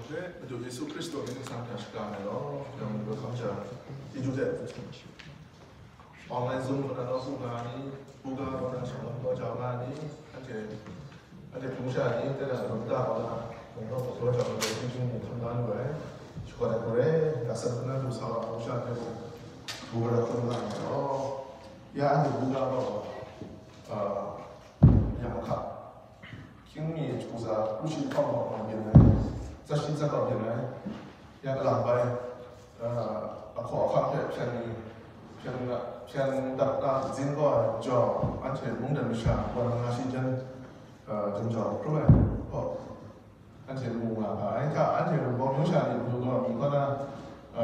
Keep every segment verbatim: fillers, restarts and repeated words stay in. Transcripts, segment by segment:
Madu Yesu Hkristu mying ningsang hta shakram ai law, yawng ni hkam sha, chyeju hte, online Zoom kaw na nawku nga ai ni, buga kaw na shawng law jaw nga ai ni, anhte, anhte hpung sha ni, tena lawm ta kaw na, mung kaw jaw nga ai ni, chyeju ni hkam da lu ai, shakawn ai hku re, ga san hkun na du sa wa hpung sha hte mung, buga hkun nga ai law, ya anhte buga kaw, a, ya mahkap. Hkying mi hku sa, kru shi lahkawng gaw byin ai, tsat shi tsat gaw byin ai, ya kalang bai, a, ahkaw ahkang hpe hpyen ni, hpyen, hpyen dat na zin gaw ai majaw, anhte mungdan masha wan nga shi jan, a, jan jau hkrum ai, hpaw, anhte mu nga ga ai hta, anhte Wunpawng myu sha ni matu gaw, mi kaw na, a,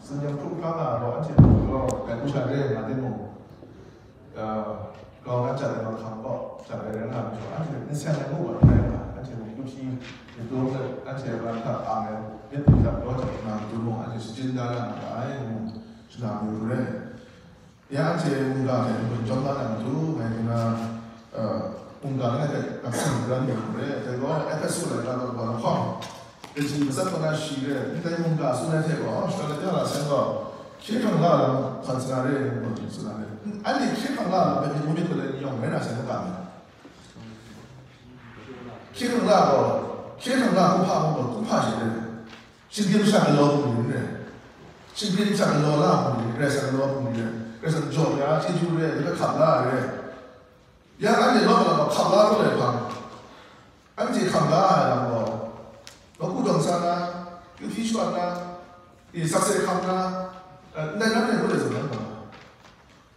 tsin yan hkrum hkra nga ai gaw, anhte matu gaw, dai hku sha re ai nga timung, a, grau na jat ai mahkang kaw jat ai rai nga ai majaw, anhte hpe n seng ai ngu ai rai nga, anhte mung kyu hpyi, myit dum let, anhte a man hta ang ai myit hta daw jat na matu mung, anhte shajin da na nga ai, ngu shana mayu re. Ya anhte mungga hte n-gun chyawm la na matu, ngai hte na, a, mungga langai hte ap sing daram yu re. Dai gaw, Ehpesu laika daw kaba lahkawng, kaji matsat kaw na shi re, ndai mungga tsun ai hte gaw, shadawn laika hta la sai gaw, hkye hkrang la lam hkan sa na re, ngu tsun na re. Anhte hkye hkrang la lam hpe myit mu myit hkut ai ni yawng rai na sai, mungga ni. Hkye hkrang la gaw, hkye hkrang la kumhpa gaw, kumhpa shi re. Shinggyim masha galaw hpung ni n rai. Shinggyim masha galaw la hpung ni, Karai Kasang galaw hpung ni rai. Karai Kasang jaw ya, chyeju re, dai hpe hkap la ai re. Ya anhte lawt na gaw hkap la lu ai hpang, anhte hkam la ai lam gaw, nawku dawng sa na, kyu hpyi shawt na, i sakse hkam na, eh, ndai lam rai ngu let zawn na,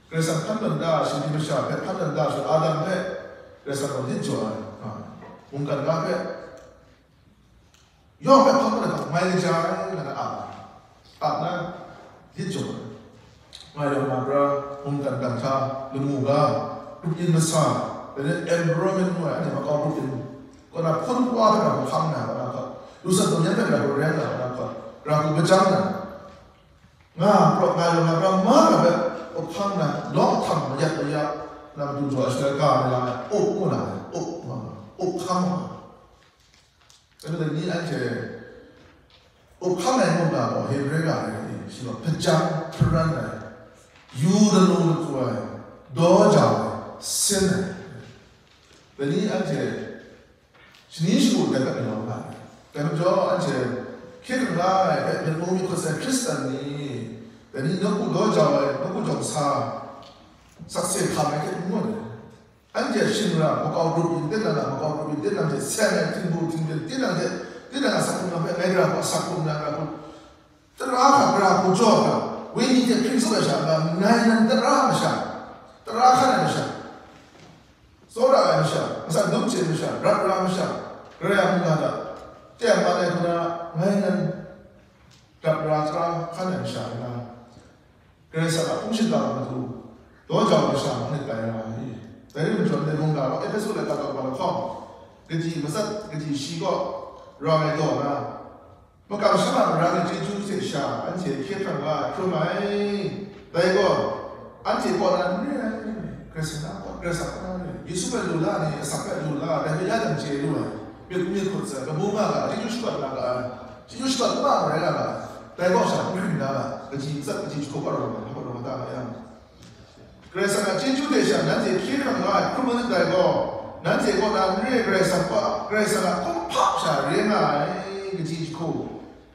Karai Kasang hpan tawn da, shinggyim masha hpe hpan tawn da, shi Adam hpe Karai Kasang gaw lit jaw ai, a, mungkan ga hpe, yawng hpe hkawm ai hta mai kaja ai, nna ap ai. Ap na, lit jaw ai. Nga yawng nga pra, mungkan ga hta, lamu ga, grup yin masa, dai ni environment ngu ai, anhte makau grup yin, kaw na hpun wa hpe ra hkam na, kaw na hkawt, lusat lumyan hpe ra hkam na, kaw na hkawt, ra hku majang na, nga pra, nga yawng nga pra, ma ra hpe, up hkang na, lawng htam mayat maya, na matu jaw ai shaloi ga ai lam e, up ngu na, up, up hkang ngu na. Dai majaw ni anhte up hkang ai mungga gaw Hebre ga ai ni, shi gaw hpajang hparan ai, yu dalu dakru ai, daw jau ai, sin ai. Dai ni anhte shani shagu dai hpe galaw nga ai. Dai majaw anhte hkye hkrang la ai hpe myit mu myit hkut sai Hkristan ni, dai ni nawku daw jau ai, nawku jawng sa, sakse hkam ai hte n ngut ai. Anhte a shing ra, makau grup yin tinang a, makau grup yin tinang hte seng ai, htingbu htingden tinang hte, tinang a asak hkrung hpe ngai gara hku asak hkrung na, gara hku, tara hkra gara hku jaw hkra, wenyi hte hpring tsup ai sha nga, ngai nan tara masha, tara hkan ai masha, tsawra ai masha, asan dum chye ai masha, rat ra ai masha, Karai a mungga hta teng mat ai hku na, ngai nan rat ra tara hkan ai masha nga, Karai Kasang a hpung shingkang a matu, daw jau ai masha manit tai ra ai. Dai rai majaw, ndai mungga gaw Ehpesu laika daw kaba lahkawng, kaji matsat, kaji shi kaw ra ai daw na, makam sha a mara ni chyeju hte sha anhte hkye hkrang la ai hkrum ai. Dai gaw, anhte kaw na n re ai, Karai Kasang a kaw, Karai Kasang kaw na n re ai. Yesu hpe lu la ni, asak hpe lu la, dai hpe ya jang chye lu ai, myit myit hkut sai, kabu nga ga, chyeju shakawn la ga ai, chyeju shakawn kaba marai nga ga ai. Dai kaw sha n hkring da ai, kaji matsat, kaji jahku kaw rawng ai, hpa rawng ai ta nga yang, Karai Kasang a chyeju hte sha nanhte hkye hkrang la ai hkrum manit dai gaw, nanhte kaw na n re ai Karai Kasang kaw, Karai Kasang a kumhpa sha re nga ai, kaji jahku.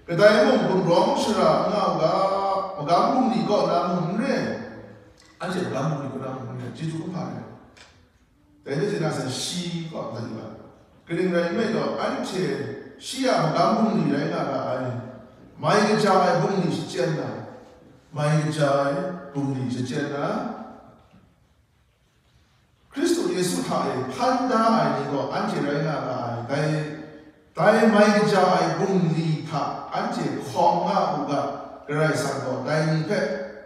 Kadai mung gumrawng shara n nga u ga, magam bungli kaw na mung n re, anhte magam bungli kaw na mung n re, chyeju kumhpa re. Dai hte na sai shi kaw mat yu ai. Kaning rai nme law, anhte shi a magam bungli rai nga ra ai, mai kaja ai bungli shachyen na, mai kaja ai bungli shachyen na, Hkristu Yesu hta e hpan da ai ni gaw anhte rai nga ra ai. Dai, dai mai kaja ai bungli hta anhte hkawm nga u ga, Karai Kasang gaw dai ni hpe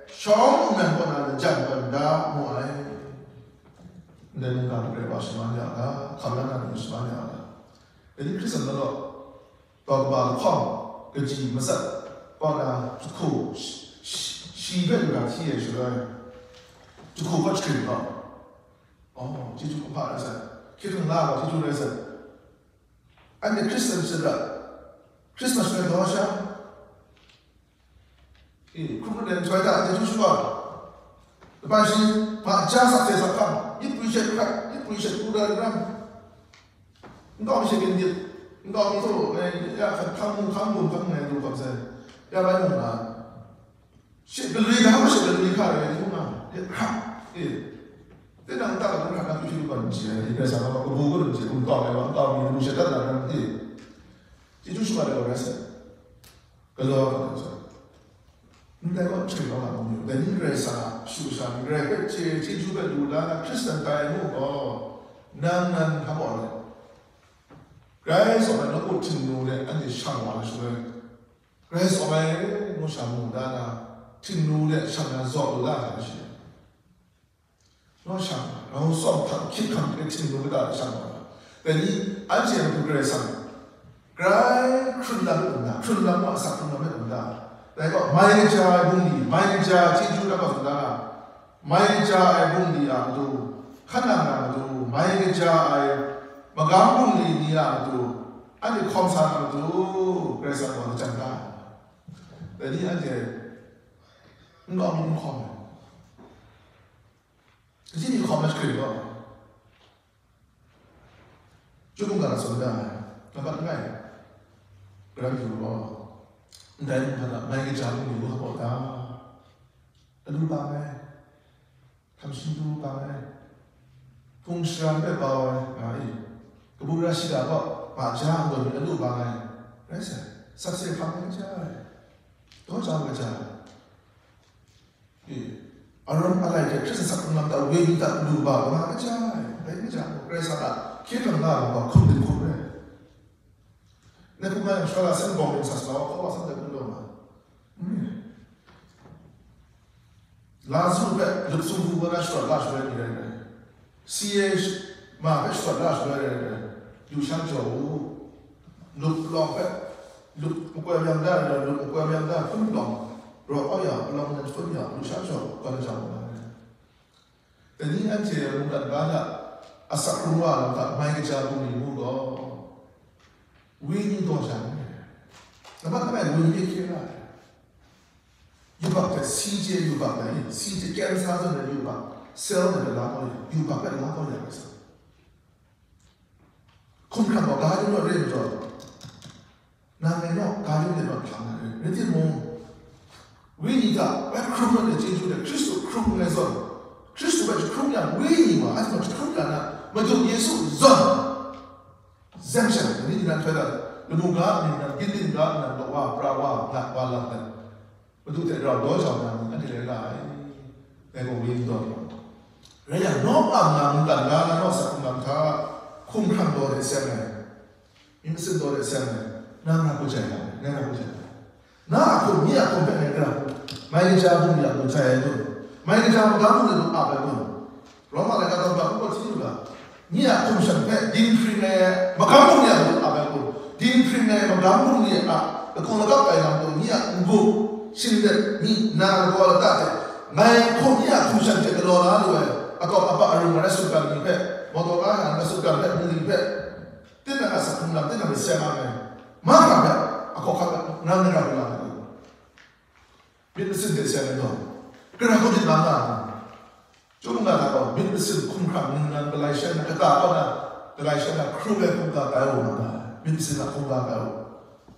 shawng nnan kaw na lajan tawn da mu ai. Ndai mungga hpe wa shaman ya ga, hkam la na ni shaman ya ga. Dai ni Hkristan majaw, daw kaba lahkawng, kaji matsat, kaw na jahku, shi, shi, shi hpe lu na hti ai shaloi, jahku kaw jahkring gaw, oh, chyeju kumhpa rai sai, hkye hkrang la gaw chyeju rai sai. Anhte Hkristan shada, Christmas rai daw sha, e, hkrum hkrum de nhtoi hta chyeju shakawn, kabai shi, ma ja sakse sa hkam, myit prwi shet hkrat, myit prwi shet kru da ram, nkau mi she gindit, nkau mi htaw, e, ya hkam hkam mu hkam bum hkam ngai du hkam sai, ya bai mu nga. She galwi ga, she galwi hka rai ni hkra, e hkra, e. Tinang ta ga hkra na hkyu hkyu ban che, e, bai sa ga kabu ga ban che, kum tawng ai wa, tawng ni mu she dat na ran, e. Chyeju shakawn ai wa rai sa. Galaw ai wa rai sa. Ndai gaw hpring kau na mu, dai ni rai sa, shu sha ni rai hpe chye, chyeju hpe lu la na Hkristan tai mu gaw, nang nan hpa gaw rai. Grai tsawm ai nawku Htingnu de anhte shang wa ai shaloi, Grai tsawm ai, ngu sha mu da na, Htingnu de shang na zaw lu la ai shi. Naw shang, rau tsawm hta hkyit hkam hte Htingnu kata de shang wa. Dai ni, anhte a matu Karai Kasang, grai hkrun lam n na, hkrun lam wa asak hkrun lam n na. Dai gaw, mai kaja ai bungli, mai kaja chyeju da gaw tsun da na, mai kaja ai bungli a matu, hkan nang na matu, mai kaja ai magam bungli ni a matu, anhte hkawm sa na matu, Karai Kasang gaw lajang da ai. Dai ni anhte n kau mi n hkawm ai. Kaji ni hkawm na shakri gaw, Chyum mungga na tsun da ai, nambat langai, karan yu gaw, ndai mung hta na mai kaja bungli ngu hkawm da, alu bang ai, htam shindu bang ai, hpung shara hpe bau ai, nga i, kabu ra shiga gaw, ma ja n-, gawn mi alu bang ai, rai sai, sakse hkam ai ja ai, daw ja ai ja ai. E, arawng alai hte Hkristu asak hkrung lam hta woi mi hta lu ba, wa nga kaja ai, dai kaja ai, Karai Kasang a hkye hkrang nga ai wa hkum din hkum rai. Ngai hkum nga yang, shawla sin bawng ning sa sa wa, hkawa san dai hkum taw nga. Lazu hpe lup sumpu wa na shawt la shaloi ni rai rai. Si e ma hpe shawt la shaloi rai rai, yu sha jaw u. Lup palawng hpe, lup makoi mayam da rai, lup makoi mayam da hpun palawng, rawt au ya, palawng nan hpun ya, yu sha jaw, gawn jaw u na rai. Dai ni anhte mungkan ga hta asak hkrung wa lam hta mai kaja bungli ngu gaw, wenyi daw sha n rai. Nambat langai wenyi hkye la ai. Yubak hte C J yubak ai, C J cancer zawn ai yubak, cell de la kau ya, yubak de la kau ya, rai sa. Hkum hkrang gaw ga yu naw re majaw, nang ngai naw ga yu de naw hkang na re. Rai timung, wenyi hta bai hkrum na chyeju de Hkristu hkrum ai zawn, Hkristu bai jahkrum yang wenyi wa, anhte hkrum ya na, Madu Yesu zawn, zeng sha, ni nan htoi da, lamu ga, ni nan, gindin ga, nan, wa, pra wa, lat wa, lam dan. Madu hte rau daw jau na ni anhte rai la ai. Dai gaw wenyi daw ni. Rai yang, nawng am na mungkan ga na nawng asak hkrung lam hta, hkum hkrang daw hte seng ai, myit masin daw hte seng ai, nang ra hku jai la ai, ngai ra hku jai la ai. Na a hkum, nye a hkum hpe ngai gara hku, mai kaja bungli a hkum jai ai kun? Mai kaja magam bungli a hkum ap ai kun? Roma laika daw hta hkawhti lu ga, nye a hkum shan hpe dinghpring ai magam bungli a matu ap ai kun? Dinghpring ai magam bungli a lakum lagap ai lam gaw nye a n-gup, shinglet, myi, na, lagaw lata hte ngai hkum nye a hkum shan hte galaw la lu ai, atawp aba arung arai sutgan ni hpe, mawtaw ka hkran arai sutgan hpe, mungli hpe, tinang a asak hkrung lam, tinang hte seng nga ai mahkra hpe, ahkawhkam hpe nang n ra lu la ai. Myit masin hte seng ai gaw, gara kau myit ma nga ai. Chyum nga na gaw, myit masin hkum hkrang ningnan Galatia na kata kaw na, Galatia na hkrung ai hkungga tai u nga ai. Myit masin a hkungga tai u,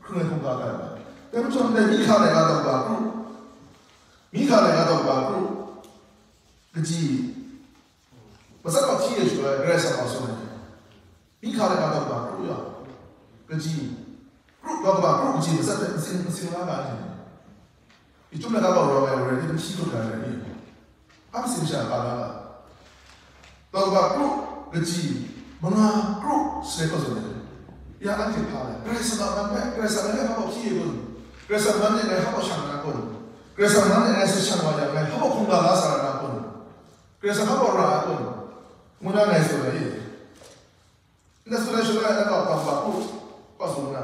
hkrung ai hkungga tai u. Dai majaw, ndai Mihka laika daw ba kru, Mihka laika daw ba kru, kaji, matsat gaw hti e shaloi, Karai Kasang gaw tsun ai. Mihka laika daw ba kru ya, kaji, kru, daw ba kru kaji matsat hte matsing, matsing la ga ai. Chyum laika daw rawng ai rai, n hti hkut ga ai rai ni? A matsing sha ka la ga. Daw ba kru kaji, manga kru sai gaw tsun ai. Ya anhte hpa lai, Karai Kasang a man hpe, Karai Kasang a man hpe hpa gaw hti e kun? Karai Kasang man e ngai hpa gaw shang na kun? Karai Kasang man e ngai sa shang wa yang, ngai hpa gaw hkungga la sa ra na kun? Karai Kasang hpa gaw ra ai kun? Ngu na ngai tsun ai. Nna tsun ai shaloi, nna gaw daw ba kru, hpa tsun na,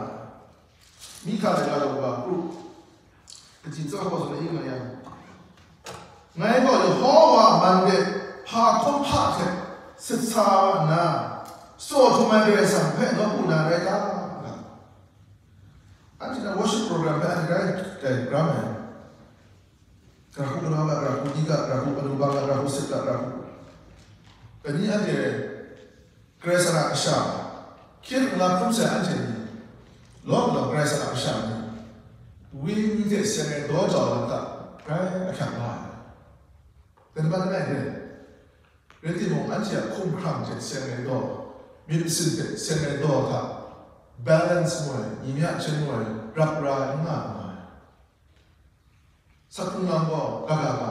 Mihka laika daw ba kru, kaji tsawra hpa tsun ai nga yang, ngai gaw Yehova a man de hpa hkawm hpa hte sit sa wa nna, tsaw htum ai Karai Kasang hpe nawku na rai ta? Nga. Anhte na worship program hpe anhte rai dai ram ai. Rahku kanaw la, rahku di ga, rahku kanu bang la, rahku sit la, rahku. Dai ni anhte Karai Kasang a kasha, hkye hkrung la hkrum sai anhte ni, lawm law Karai Kasang a kasha ni, wini hte seng ai daw jau lam hta grai ahkyak nga ai. Dai ni ma langai re, rai timung, anhte a hkumhkrang hte seng ai daw, myit masin hte seng ai daw hta balance ngu ai, myi mya hten ngu ai, rap ra ai n nga ai. Sakhkung lam gaw gaga ga,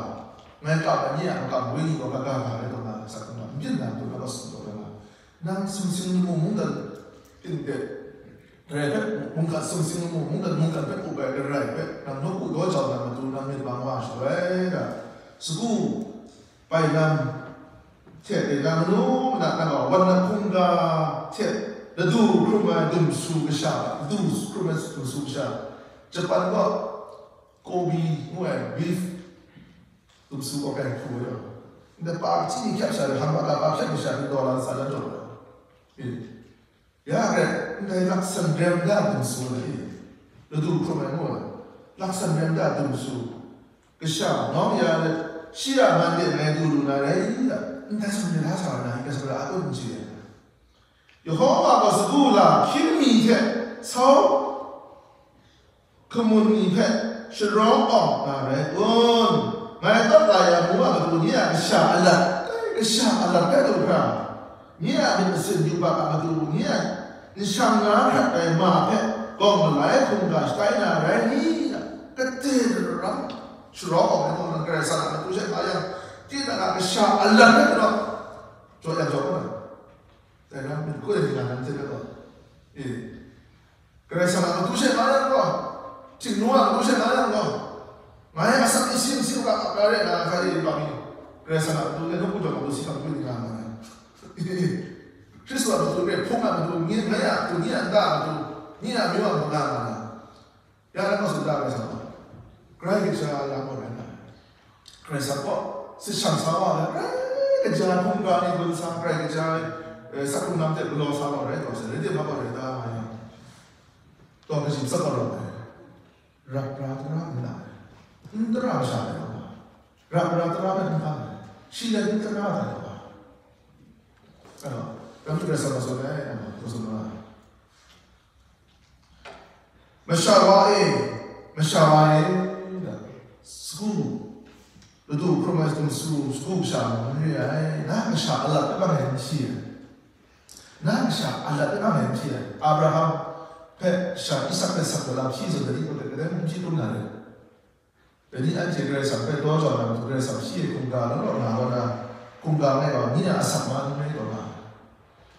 ngai kap ai ni a makam wenyi gaw gaga ga rai taw na, sakhkung lam n byin na matu na gaw tsun taw na nga. Nang sumsing lamu mungdan hpyin hpe, rai hpe, mungkan sumsing lamu mungdan mungkan hpe up ai garai hpe, nang nawku daw jau na matu nang myit bang wa shaloi ga, sagu, bailam hte bailam manu na, na gaw wan na hkungga hte ladu hkrum ai dumsu kasha, ladu hkrum ai dumsu kasha, Japan gaw kobi ngu ai beef dumsu gaw kai hku ai yaw. Ndai pa hti ni hkyap sha, hamba ga pa hkyap sha, ni daw la sa la jaw ai. Eh. Ya re, ndai laksan rem da dumsu na i, ladu hkrum ai ngu ai, laksan rem da dumsu, kasha nawng ya let, shi a man de ngai du lu na rai i, ndai sumre la sa na i, ndai sumre a kun n chye ai. Yehova gaw sagu la hkying mi hte sau hkamun ni hpe sharawng awng na rai kun? Ngai tawt la ya mu a matu ni a kasha alat, kasha alat hpe du hkra, ni a myit masin yubak a matu ni a nshang na hkrat ai ma hpe gawng malai hkungga shatai na rai ni? Kate daram sharawng awng ai mung nang Karai Kasang a matu she nga yang, tinang a kasha alat hpe galaw jaw yang jaw kau na. Dai ram myit koi ai ni nga nan hte gaw, e, Karai Kasang a matu she nga yang gaw, Htingnu a matu she nga yang gaw, ngai asak isi isi u ga, ga re na hkra e pa mi, Karai Kasang a matu le nawku jaw matu si hkam kwi ni nga nga ai. Hkristu a matu re hpung a matu, ngai a matu, ni a nta a matu, ni a amyu a matu nga nga ai. Ya na gaw tsun da ai sa, Karai kaja lam gaw rai nga ai. Karai Kasang gaw sit shang sa wa ai, Karai kaja hkungga ni gun sa, Karai kaja ai, eh, sakhkung lam hte galaw sa wa rai taw sai, rai timung gaw rai da nga yang, taw kaji matsat gaw rawt ai. Rap ra tara n la ai, n tara sha ai wa, rap ra tara hpe n hkan ai, shi let n tara ai wa. Ram Karai Kasang gaw tsun ai, tsun ai. Masha wa e, masha wa e, sagu, ladu hkrum ai dumsu, sagu kasha n re ai, na kasha alat hpe bang e n hti ai, na kasha alat hpe bang e n hti ai, Abraham hpe kasha Isak hpe sak ai lam hti zawn ai, kadai mung hti hkrum na re. Dai ni anhte Karai Kasang hpe daw jau na matu, Karai Kasang shi e hkungga law law na gaw na, hkungga ngai gaw, nye a asak ma n rai taw nga,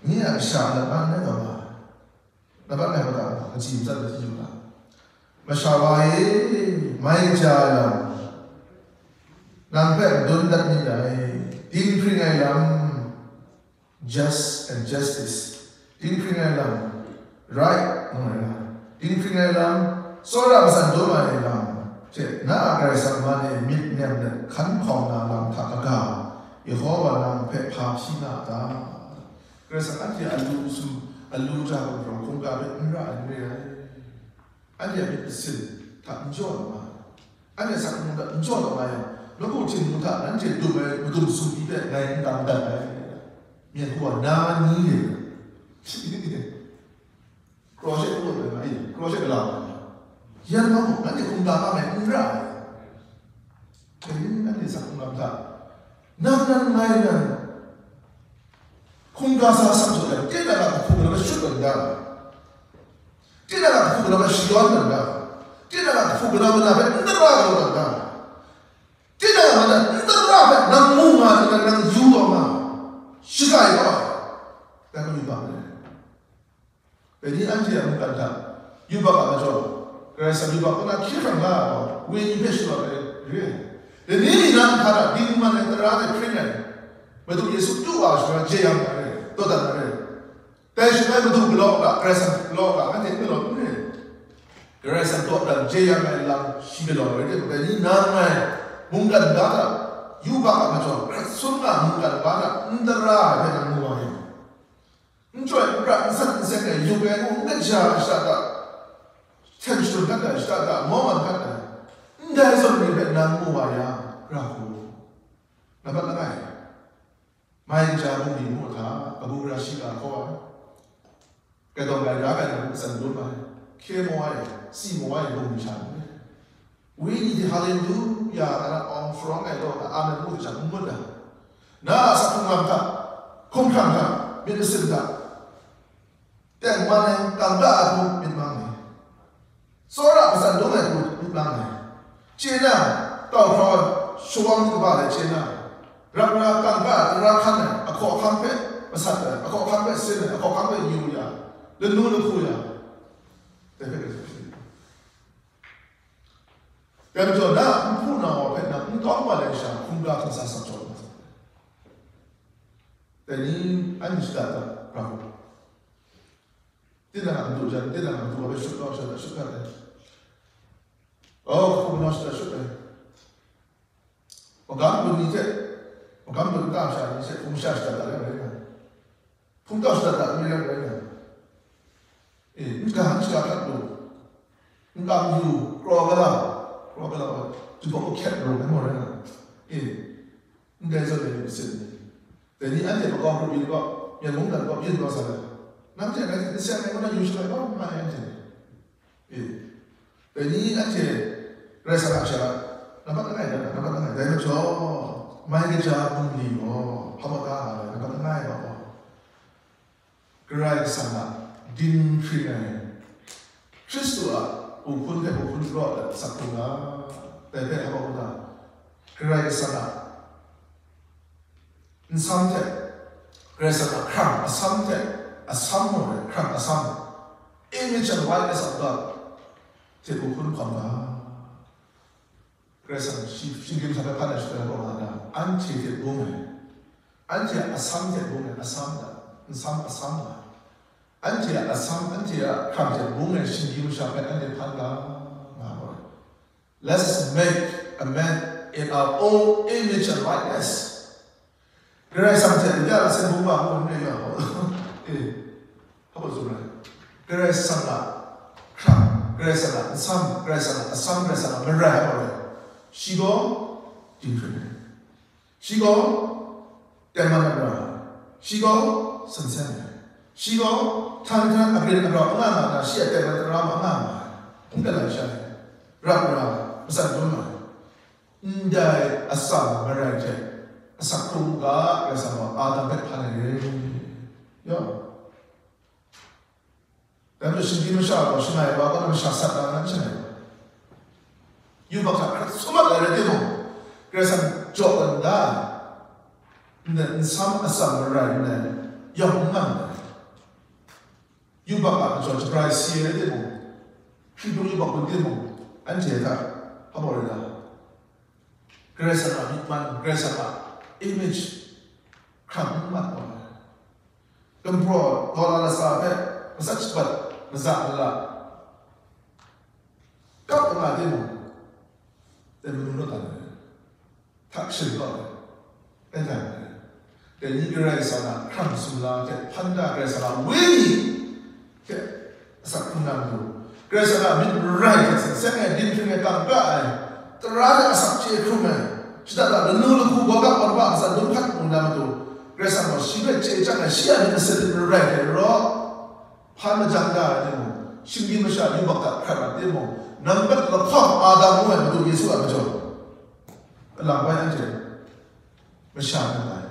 nye a kasha alat ma n rai taw nga, na ban ngai hpa ta, kaji matsat ai hti yu ga. Masha wa e, mai ja ai lam, nang hpe madun dat ni dai, dinghpring ai lam, just and justice, dinghpring ai lam, right ngu ai lam, dinghpring ai lam, tsawra matsan dum ai lam hte na a Karai Kasang man e myit nem let hkan hkawng na lam hta kaga, Yehova nang hpe hpa hpyi nga a ta? Karai Kasang anhte a lu sum, a lu ja gumhpraw hkungga hpe n ra ai n re ai. Anhte a myit masin hta n jaw lu nga ai. Anhte a sakhkung hta n jaw lu nga yang, nawku Htingnu hta nanhte dum ai madum sumsing hpe ngai n tam dat ai. Myen hku wa na ni le, kraw she kru ai nga i, kraw she gala ai. Yan ma muk, nanhte hkungga nga ngai n ra ai. Dai ni nanhte sakhkung lam hta, nang nan ngai nan, hkungga sa sat jaw ai, tinang a kahpu galaw hpe shut tawn da, tinang a kahpu galaw hpe shayawn tawn da, tinang a kahpu galaw mana hpe n tara galaw tawn da, tinang a mana n tara hpe nang mu nga, tinang nang yu taw nga, shaga ai gaw, dai gaw yubak re. Dai ni anhte a mungkan hta, yubak a majaw, Karai Kasang yubak kaw na hkye hkrang la ai gaw, wenyi hpe shalawn ai re ai. Dai ni ni na nhpa hta dingman ai tara hte hpring ai, Madu Yesu du wa ai shaloi jeyang na re, dawdan na re. Dai shaloi Madu galaw ga, Karai Kasang galaw ga, anhte n galaw n re. Karai Kasang dawdan jeyang ai lam shi galaw ai re, dai ni na ngai mungkan ga hta, yubak a majaw, hkrat sun nga mungkan ga hta n tara ai hpe nang mu wa yang, n chyoi n prat, n san n seng ai, yuk ai ngu n kaja ai shara hta, hten shadun hkat ai, shada da, mawng mat hkat ai, ndai zawn ni hpe nang mu wa yang, ra hku. Nambat langai, mai kaja bungli mu hta, kabu gara shiga hkaw ai, gaidawng gaira ai, matsan dum ai, hkye maw ai, si maw ai bungli sha n rai. Wenyi hte haleluya, a na awng hparawng ai law na, amen ngu hte n ngut ai. Na a asak hkrung lam hta, hkumhkrang hta, myit masin hta, tengman ai, kangka ai hku myit mang ai. Tsawra matsan dum ai hku myit mang ai. Chye na, tau hkrau ai shawang ni kaba hte chye na, rap ra kangka ai tara hkan ai, ahkaw ahkang hpe masat ai, ahkaw ahkang hpe sin ai, ahkaw ahkang hpe yu ya, lanu lahku ya, dai hpe rai sa hte. Dai majaw, na nhpu na wa hpe nang n tawng wa ai sha, hkungga hkungsa sap jaw na sa. Dai ni anhte shada da, ra hku. Tinang a madu jan, tinang a madu wa hpe shut kau, shada shut dat ai. Oh, hkum nau shada shut ai. Magam bun ni hte, magam bun ta masha ni hte hkum sha shada dat ai rai nga. Hkum tau shada dat ai rai nga. Eh, n ga, n shaga hkat lu. N ga yu, kraw gala, kraw gala, jubak hkyet lu, ai maw rai nga. Eh, ndai zawn ai ni masin ni. Dai ni anhte makau grup yin gaw, myen mungdan gaw byin kau sa ai. Nang hte ngai hte n seng ai, ngu na yu shalai kau n mai anhte. E, dai ni anhte Karai Kasang a sha, nambat langai dan, nambat langai dai majaw, mai kaja bungli gaw, hpa mada nga ai, nambat langai gaw, Karai Kasang a dinghpring ai, Hkristu a uhpun hte uhpun raw ai asak hkrung ga, dai hpe hpa mada, Karai Kasang a nsam hte, Karai Kasang a hkrang asam hte, asam mung rai, hkrang asam, image and likeness of God hte uhpun hkawm ga. Karai Kasang shi, shinggyim hta hpe hpan ai shadawn gaw nga na, anhte hte bung ai, anhte a asam hte bung ai, asam da, nsam asam nga, anhte a asam, anhte a hkrang hte bung ai shinggyim masha hpe anhte hpan ga, nga gaw. Let us make a man in our own image and likeness. Karai Kasang hte made in the image of God. Eh, how about you, right? Karai Kasang a hkrang, Karai Kasang a nsam, Karai Kasang a asam, Karai Kasang a marai, how about, shi gaw dinghpring ai. Shi gaw tengman ai, shi gaw sansen ai, shi gaw htan htan agrin agrau anga nga na, shi a tengman tara ma anga nga ai, n galai sha ai, rap ra, matsan dum ai, ndai atsam marai hte asak hkrung ga Karai Kasang gaw Adam hpe hpan ai re. Yaw. Dai majaw shinggyim masha gaw, shangai wa gaw na masha sat na n shangai wa. Yubak hta hkrat sum mat ai rai timung, Karai Kasang jaw kau da ai, ndai nsam atsam marai ndai yawng n nga ai. Yubak a majaw jabrai si ai rai timung, hkritung yubak bun timung, anhte hta hpa rai da. Karai Kasang a myit man, Karai Kasang a image hkrang n mat wa ai. Gumhpraw, daw la lasa hpe matsat shabat, maza mala, kap nga timung, dai manu naw dan ai, htak shin kau ai, anhte ai. Dai ni Karai Kasang a hkrang sumla hte hpan da Karai Kasang a wenyi hte asak hkrung na matu, Karai Kasang a myit marai hte seng seng ai, dinghpring ai, kangka ai, tara hte asak chye hkrung ai, shada da lanu lahku, gawgap marba, matsan dum hkat hkrung na matu, Karai Kasang gaw shi hpe chye chyang ai, shi a myit masin myit marai hte rau hpan majang da ai timung, shinggyim masha yubak hta hkrat ai timung, nambat lahkawng Adam ngu ai Madu Yesu a majaw, alang bai anhte masha mat ai.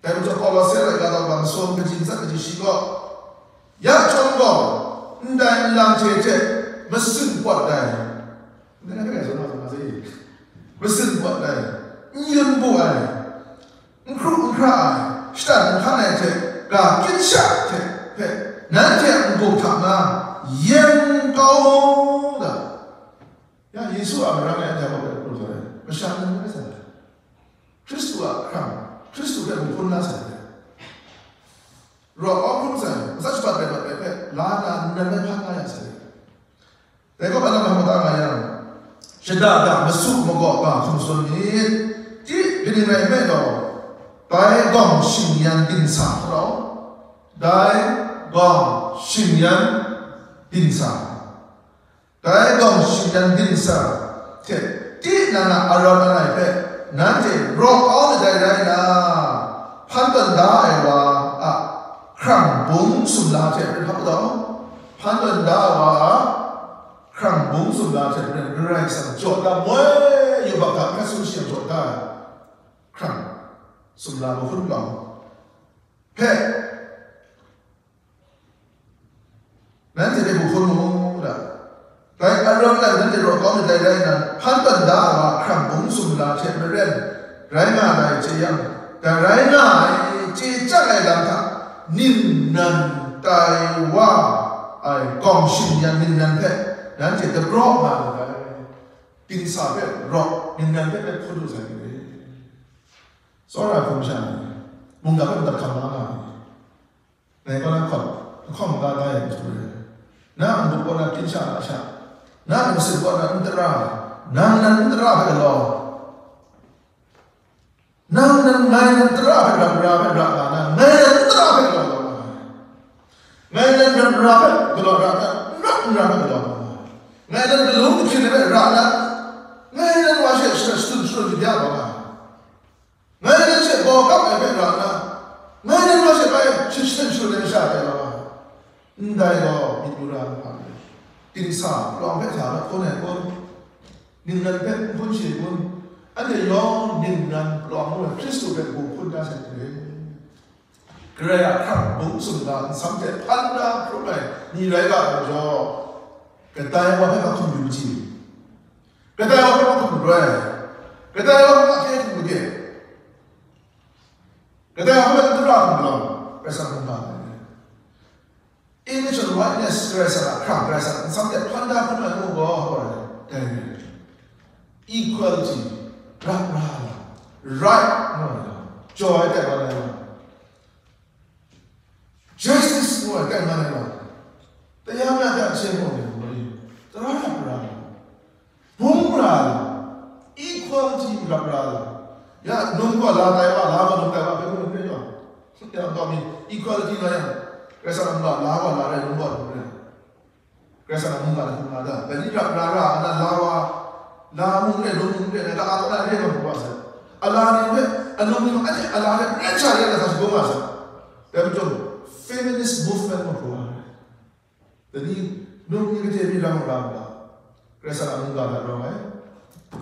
Dai majaw Kolose laika daw masum kaji matsat kaji shi gaw, ya chyawm gaw, ndai nlang hte hte masin pawt ai, ndai na hpe zawn na zawn na sai, masin pawt ai, n yun bu ai, n hkru n hkra ai, shatan n hkan ai hte, ga kyit sha hte hpe, nanhte a n-gun hta na yen kau da. Ya, Yesu a marang e anhte a hpe lu sai, masha ning rai sai, Hkristu a hkrang, Hkristu hpe mung hpun la sai, raw hkrum sai, matsat shabat rai mat ai hpe la na, nnan ai hpan la ya sai. Dai gaw, anang hta mada nga yang, shada da masu magaw ga hkum tsun myit. Ti, kaning rai nme law, dai gawng shing yan dingsa hkra, dai gawng shing yan dingsa. Dai gawng shingyan dingsa hte tinang a arawt langai hpe nanhte raw kau myit dai rai nna, hpan tawn da ai wa a hkrang bung sumla hte rin hap u dau. Hpan tawn da ai wa a hkrang bung sumla hte rin Karai Kasang jaw da moi, yubak hta hkrat sum shing jaw da ai hkrang sumla mahkun gawng hpe nanhte hpe bu hkun mu da. Dai arawt langai nanhte raw kau myit dai rai nna, hpan tawn da ai wa hkrang bung sumla hte maren rai nga ai chye yang, dai rai nga ai chye chyang ai lam hta ningnan tai wa ai gawng shingyan ningnan hpe nanhte dagraw nga myit dai. Dingsa hpe raw, ningnan hpe rai hkun lu sai myit. Tsawra ai hpung sha ni, mungga hpe madat hkam la nga ai. Ngai kaw na hkawt, lahkawng da da yang htu re. Na ngu kaw na kin sha la sha, na ngu sin kaw na n tara, nang nan n tara hpe galaw, nang nan ngai nan tara hpe rap ra hpe ra nga na, ngai nan n tara hpe galaw nga ai. Ngai nan rap ra hpe galaw ra na, n rap n ra hpe galaw nga ai. Ngai nan galung hpyin hpe ra na, ngai nan wa she shadut shadun shadun shadya galaw nga ai. Ngai nan she gaw kap ai hpe ra nna, ngai nan wa she bai shachyen shu ai masha rai nga wa, ndai gaw myit yu ra ai hpa rai. Dingsa palawng hpe hta na hkun ai kun, ningnan hpe n hkun shi kun, anhte yawng ningnan palawng ngu ai Hkristu hpe bu hkun da sai hte, Karai a hkrang bung sumla nsam hte hpan da hkrum ai ni rai ga ai majaw, kadai wa hpe hkum yu chye. Kadai wa hpe hkum rai, kadai wa hpe hte hkum gade, kadai wa hpe n tara hkum galaw, Karai Kasang hkum nga ai. Image and likeness, Karai Kasang a hkrang, Karai Kasang nsam hte hpan da hkrum ai ngu gaw, dai re. Equality, rap ra ai lam, right ngu ai lam, jaw ai tai wa ai lam, justice ngu ai tai man ai lam, tayang ya hte a hte mung ai hku ni, tara rap ra ai lam, bung ra ai lam, equality rap ra ai lam. Ya, num gaw la tai wa, la gaw num tai wa, hpe mung n rai wa. Ya, gaw mi, equality nga yang, Karai Kasang a mungga la gaw la rai, num gaw num rai. Karai Kasang a mungga hkum nga da. Dai ni rap ra ra, ana la wa, la mung re, lung mung re, na ta a kaw na re nga hkrum wa sai. A la ni hpe, a lung ni hpe, anhte a la hpe ren sha re na hta shagun wa sai. Dai majaw, feminist movement nga hkrum wa ai. Dai ni, num ni kaji mi ram ra nga, Karai Kasang a mungga hta rawng ai.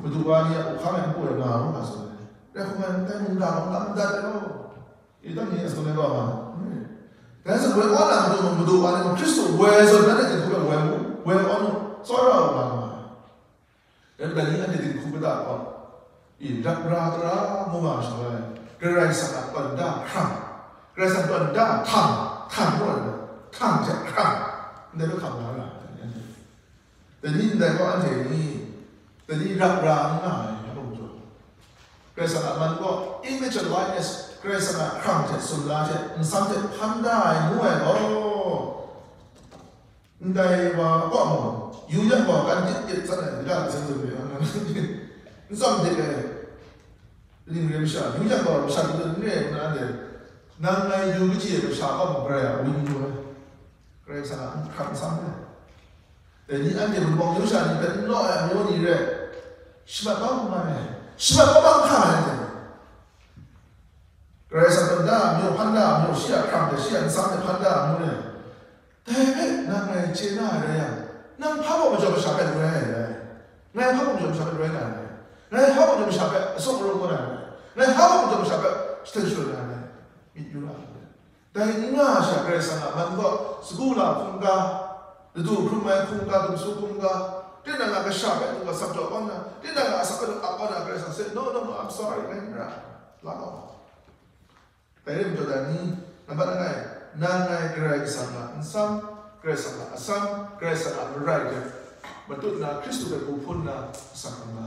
Madu wa ni a up hkang ai npu e nga ru nga tsun ai. Rai hkum ai, ndai mungga gaw n dat ai law. Yu dang ni a tsun ai gaw nga. Dai hte woi awn na matu mung, madu wa ni mung, Hkristu woi zawn, nanhte dinghku hpe woi mu, woi awn mu, tsawra u nga nga ai. Dai bai ni anhte dinghku kata gaw, i, rap ra tara mu nga shaloi, Karai Kasang a tawn da hkrang, Karai Kasang tawn da htang, htang ngu ai, htang hte hkrang, ndai hpe hkam nga ra ai, anhte. Dai ni ndai gaw anhte ni, dai ni rap ra n nga ai, a mung jaw. Karai Kasang a man gaw, image and likeness, Karai Kasang a hkrang hte, sumla hte, nsam hte hpan da ai ngu ai gaw, ndai wa kaw mung, yu yang gaw kan tit tit san ai, la seng seng re, n tsawm dik ai, ning re masha, yu yang gaw masha tit tit n re, nna de, nang ngai yu kaji ai masha kaw mung, Karai a wun yu ai. Karai Kasang a hkrang nsam ai. Dai ni anhte wunpawng myu sha ni hpe n law ai amyu ni re, shamat kau n mai ai, shamat kau bang hkra ai hte. Karai Kasang tawn da amyu, hpan da amyu, shi a hkrang hte shi a nsam hte hpan da amyu re. Dai hpe nang ngai chye na ai rai yang, nang hpa mung majaw masha hpe rai ai rai? Ngai hpa mung majaw masha hpe rai na ai rai? Ngai hpa mung majaw masha hpe asak arum kau na ai rai? Ngai hpa mung majaw masha hpe jahten sharin na ai rai? Myit yu ra ai. Dai n nga ai sha, Karai Kasang a man gaw, sagu la hkungga, ladu hkrum ai hkungga, dumsu hkungga, tinang a kasha hpe du ga sap jaw kau nna, tinang a asak hpe du ap kau nna, Karai Kasang se, "No, no, no, I'm sorry, ngai n ra, la kau." Dai rai majaw, dai ni, nambat langai, nang ngai Karai Kasang a nsam, Karai Kasang a atsam, Karai Kasang a marai hte matut nna, Hkristu hpe bu hpun nna, asak kau nga.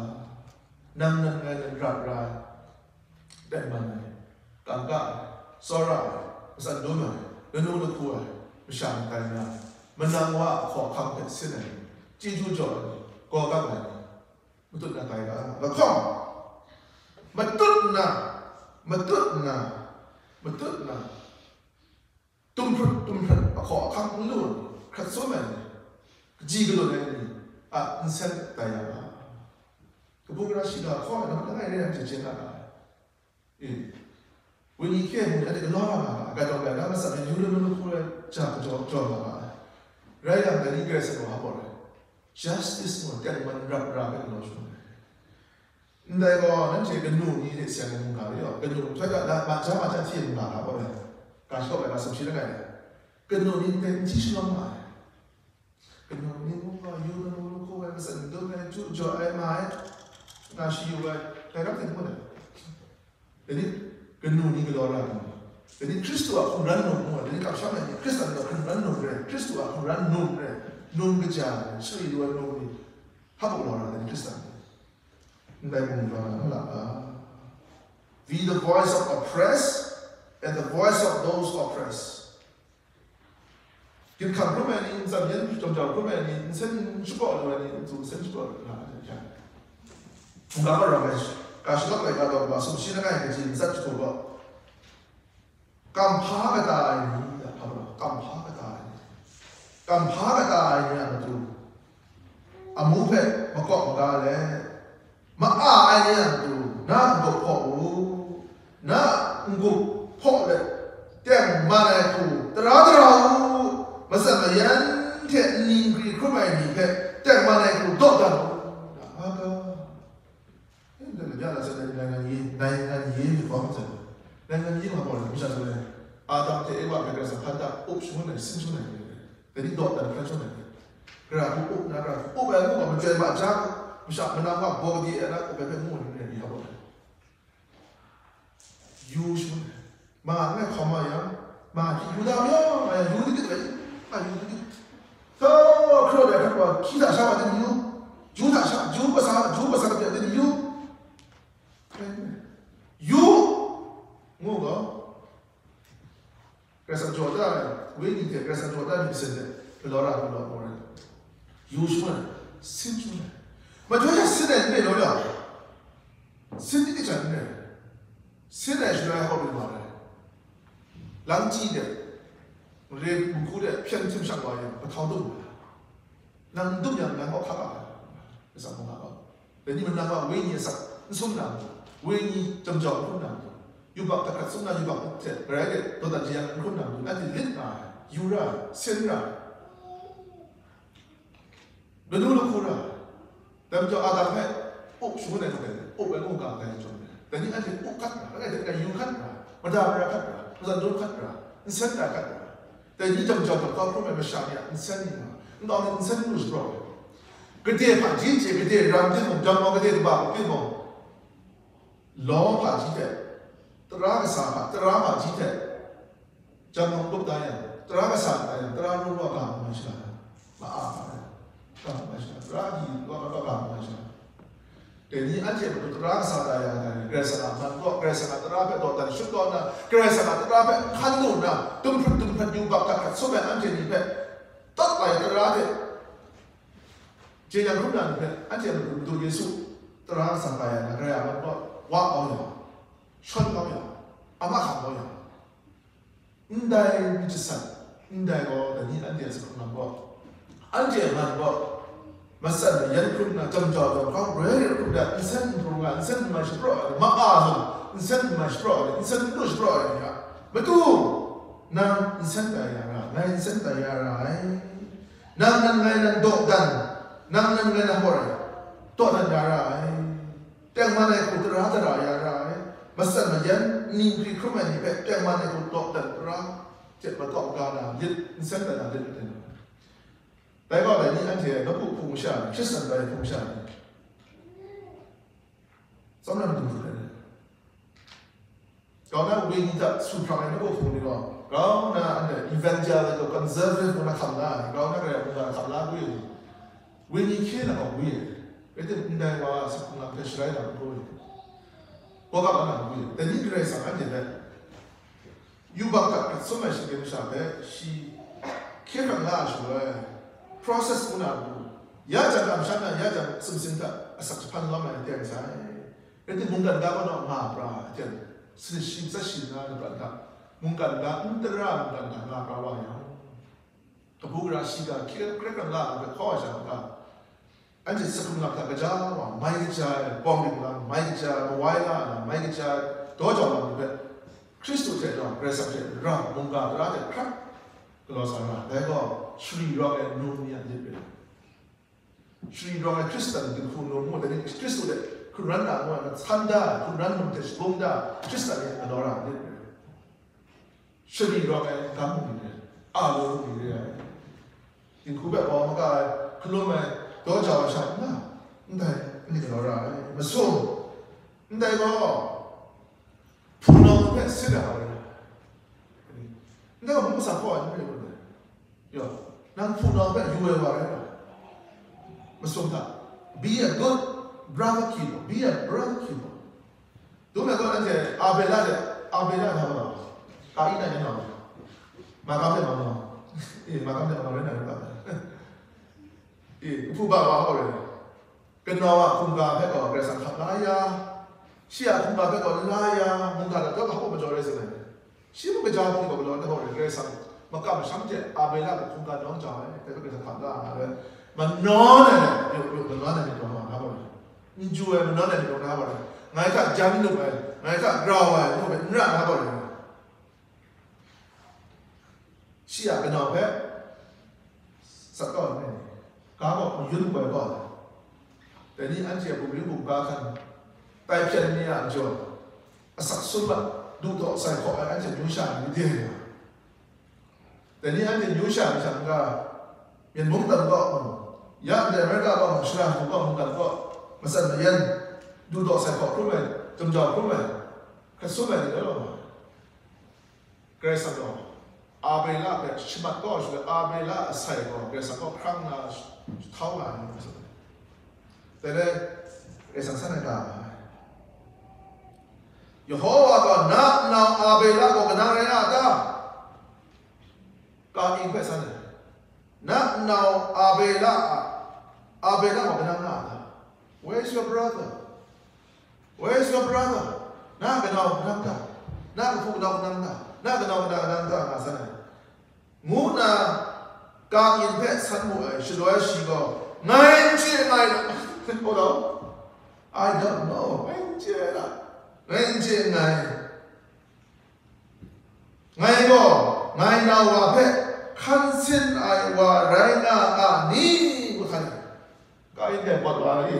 Nang nan ngai nan ra ra ai, dai man ai, kangka ai, tsawra ai, matsan dum ai, lanu lahku ai, masha matai nga ai, manang wa a hkaw ahkang hpe sin ai, chyeju jaw ai, gaw kap ai, matut na tai ga, lahkawng, matut nna, matut nna, matut nna, tumhprut tumhprut ahkaw ahkang n lu ai, hkrat sum ai ni, kaji galun ai ni, a nsen tai ya nga. Kabu gara shiga hkaw ai lam langai rai yang chye chye nga ga ai. E, wenyi hkye mung anhte galaw nga nga ai, gai taw gai na, matsan ai yu lu lu lu hku ai ja kajaw jaw nga nga ai. Rai yang, dai ni Karai Kasang gaw hpa gaw rai, justice mung tengman rap ra ai hpe galaw shangun ai. Ndai gaw, nanhte kanu ni hte seng ai mungga re yaw, kanu nhtoi hta la, ma ja ma ja hti ai mungga hpa gaw rai, ga shakaw ai ga sumshi langai ai. Kanu ni ndai n hti shalawm nga ai. Kanu ni mung gaw, yu na mung hku ai, matsan dum ai, ju jaw ai, ma ai, nga shayu ai, dai rap hte n gun ai. Dai ni, kanu ni galaw ra ai. Dai ni, Hkristu a hkungran num ngu ai, dai ni, kamsham ai ni, Hkristu a hkungran num re, Hkristu a hkungran num re, num kaja ai, shari lu ai num ni, hpa galaw ra ai, dai ni, Hkristu a ni. Ndai mung ni galaw na, n la, a. Be the voice of oppressed and the voice of those oppressed. Gyit hkam hkrum ai ni, ntsan yan jawm jau hkrum ai ni, nsen shapraw lu ai ni, n tsu nsen shapraw lu ai ni, hkya. Hkungga marawng ai, ga shalawt ai ga taw, ga sumshi langai ai kaji matsat jahku gaw, kamhpa kata ai ni, ya, hpa gaw, kamhpa kata ai ni, kamhpa kata ai ni a matu, amu hpe makawp maga let, ma-a ai ni a matu, na n-gup hpaw u, na n-gup hpaw let, tengman ai hku tara tara u, matsan mayan hte nni nkri hkrum ai ni hpe tengman ai hku dawdan u, nga ga. Eh, ndai na, ya na, se, nai, nai, nai, nai, nai, nai, nai, nai, nai, nai, Adam hte Ewa hpe Karai Kasang hkan da, up shangun ai, sin shangun ai, dai ni dawdan hkran shangun ai, Karai Kasang up na, Karai Kasang up ai ngu ga, majoi ma ja, masha manang wa baw kade ai na, up ai hpe ngu ai ni rai, ya baw ai. Yu shangun ai. Ma ngai hkawm ma yang, ma hpyi yu da yang, nga yang yu dikit rai, nga yu dikit. Hkraw hkraw dai hkrat wa, hkyi hta sha wa tim yu, ju hta sha, ju kasa, ju kasa kapya tim yu. Yu ngu gaw, Karai Kasang jaw da ai, wenyi hte Karai Kasang jaw da ai myit masin hte galaw ra, galaw mu ai. Yu shangun ai, sin shangun ai. Majaw ya sin ai n rai law ya, sin ni jan n rai. Sin ai shaloi hkawk rin wa ai. Langchyi de, mare mahku de hpyen htim shang wa yang, hpahtau dum ai. Nang dum yang, nang kaw hkap ai. Karai Kasang mung a gaw. Dai ni manang wa wenyi asak n sum na matu, wenyi jam jau n hkrum na matu, yubak hkat hkat sum na yubak hte grai de dawdan jeyang n hkrum na matu, anhte lit nga ai, yu ra ai, sin ra ai, lanu lahku ra ai. Dai majaw Adam hpe up shangun ai hte, up ai mungga kai chyawm ai. Dai ni anhte up hkat ra, langai hte langai yu hkat ra, mada mara hkat ra, mazan dum hkat ra, nsen tai hkat ra. Dai ni jam jau jam kau hkrum ai masha ni a nsen ni nga, nkau ni nsen n lu shapraw ai. Gade hpaji hte gade ram timung, jam mau gade kaba hpe timung, law hpaji hte, tara kasa hpa, tara hpaji hte, jam mau gup da yang, tara kasa da yang, tara ru wa ga mu ai sha, ma a ma ai, ga mu ai sha, tara di wa ga ga mu ai sha. Dai ni anhte matu tara kasa da ya ai, Karai Kasang a man kaw, Karai Kasang a tara hpe dawdan shut kau nna, Karai Kasang a tara hpe hkan lu nna, tumhprut tumhprut yubak hkat hkat sum ai anhte ni hpe, tawt ai tara hte jeyang hkrum na ni hpe, anhte matu Madu Yesu tara kasa da ya na, Karai a man kaw, wa kau yang, shawn kau yang, a mahkam kau yang, ndai myit jasat, ndai gaw, dai ni anhte a sakhkung lam gaw, anhte a man gaw, matsan mayan hkrum nna, jam jau jam hkau, grai rai hkrum dat, nsen n hkrung nga, nsen n mai shapraw ai, ma a zawn, nsen n mai shapraw ai, nsen n lu shapraw ai ni a matu, nang nsen tai ya ra, ngai nsen tai ya ra ai. Nang nan ngai nan dawdan, nang nan ngai nan hpaw ai, dawdan ya ra ai. Tengman ai hku tara tara ya ra ai. Matsan mayan, nni nkri hkrum ai ni hpe tengman ai hku dawdan tara hte makawp ga na lit, nsen dan na lit ai. Dai gaw dai ni anhte nawku hpung masha ni, Hkristan rai hpung masha ni, tsawm na matu hkrit ai. Grau na wenyi hta su hprang ai nawku hpung ni gaw, grau na anhte evangelical conservative ngu na hkam la ai, grau na Karai Kasang mungga hkam la ai wenyi, wenyi hkye na gaw gwi ai. Rai timung, ndai wa a sakhkung lam hpe sharai na n pru ai, hkawhkam na n gwi ai. Dai ni Karai Kasang anhte hpe yubak hta hkrat sum ai shinggyim masha hpe shi hkye hkrang la ai shaloi, process ngu na n pru, ya jang kamsham na, ya jang sumsing hta asak jahpan lawm ai teng sai. Rai timung, mungkan ga kaw naw nga pra ai hte, sanit shi matsat shi na lapran hta, mungkan ga n tara ai mungkan ga nga pra wa yang, kabu gara shiga hkye hkrang la ai hpe hkaw ai sha hkra, Anhte sahkrung lap hta kaja wa, mai kaja ai bawng ring lam, mai kaja ai mawai la lam, mai kaja ai daw jau lam ni hpe, Hkristu hte rau, Karai Kasang hte rau, mungga tara hte hkrat galaw sa ra, dai gaw shari rawng ai num ni a lit rai. Shari rawng ai Hkristan dinghku num ngu, dai ni Hkristu hte hkun ran na ngu ai, matsan da ai, hkun ran num hte shabung da ai Hkristan ni a galaw ra ai lit rai. Shari rawng ai gam mung ni re, a lu mung ni re ai. Dinghku hpe baw maga ai, hkalum ai, daw jau ai sha n na, ndai ni galaw ra ai. Masum, ndai gaw, hpunau hpe sin ai wa rai. Ndai gaw, mung masang hkaw ai ni rai wa rai. Yo, nang hpunau hpe yu ai wa rai. Masum hta, be a good brother keeper, be a brother keeper. Dum ai gaw anhte Abela de, Abela hta gaw, Kaina yan na, Makam de ma ma, e, Makam de ma ma rai na rai ba. E, hpu ba wa hkau rai. Kanau a hkungga hpe gaw Karai Kasang hkap la ya, shi a hkungga hpe gaw la ya, mungga hta gaw hkap majaw rai sin ai. Shi mung kaja hpung gaw galaw ai hkau rai, Karai Kasang makam masham hte Abela a hkungga nawng jau ai, dai hpe Karai Kasang hkap la nga ai. Manawn ai, yu, yu, manawn ai myit gaw nga hkau rai. N ju ai, manawn ai myit gaw nga hkau rai. Ngai hta jan lup ai, ngai hta grau ai, ngu hpe n ra nga hkau rai. Shi a kanau hpe sat kau ai, ga gaw mayun koi kau ai. Dai ni anhte a bungli bungga hkan tai hpyen ni a majaw, asak sum a, du daw sai hkaw ai anhte amyu sha ni de nga. Dai ni anhte amyu sha ni hta n-ga, Myen mung lam kaw mung, ya ndai Amerika kaw mung, Shara mung kaw mung, lam kaw matsan mayan, du daw sai hkaw hkrum ai, jamjau hkrum ai, hkrat sum ai ni rai wa ai. Karai Kasang gaw Abela hpe shamat kau shaloi, Abela a sai gaw Karai Kasang kaw hprang na jahtau nga ai ni masum. Dai rai, Karai Kasang san ai ga nga ai. Yehowa gaw, "Na nau Abela gaw kanang rai nga a ta?" Kain hpe san ai. "Na nau Abela a, Abela gaw kanang nga a ta? Where is your brother? Where is your brother? Na kanau kanang ta? Na kahpu kanau kanang ta? Na kanau kanang kanang ta?" nga san ai. Ngu nna Kain hpe san mu ai, shaloi shi gaw, "Ngai n chye nngai," a, "I don't know, ngai n chye ai, ngai n chye nngai. Ngai gaw, ngai nau wa hpe hkan sin ai wa rai nga a ni?" ngu htan ai. Kain dai pawt wa ai.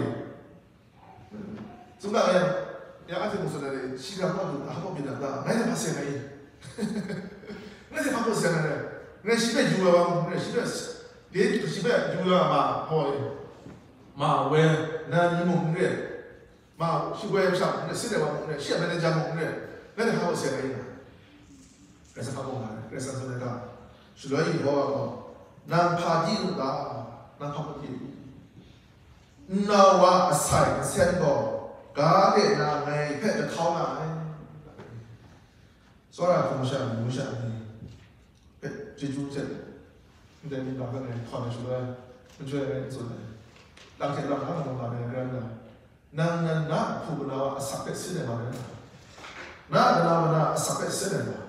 Tsun ga yang, ya anhte mung tsun ai, shi ga pawt du, a hpa byin na ta, ngai hte hpa seng ai. Ngai hte hpa seng ai, ngai shi hpe yu ai wa mung n re, shi hpe, de, shi hpe yu ai ma hoi, ma we, na ni mung n re, ma shi we masha mung n re, sit ai wa mung n re, shi a manager mung n re, ngai hte hpa seng ai. Karai Kasang hpa bawng ai, Karai Kasang tsun ai ga, shaloi Yehowa gaw, "Nang hpa di lu ta? Nang hpa di lu? N nau wa asai nsen gaw ga de na ngai hpe jahtau nga ai." Tsawra hpung sha, mung sha ni hpe chyeju hte ndai mungga hpe ngai hkawn ai shaloi, n joi ai, n tsun ai. Lang hte lang a mungga ngai rai nna, "Nang nan na hpu kanau a asak hpe sin ai wa rai nga, na kanau kana asak hpe sin ai wa,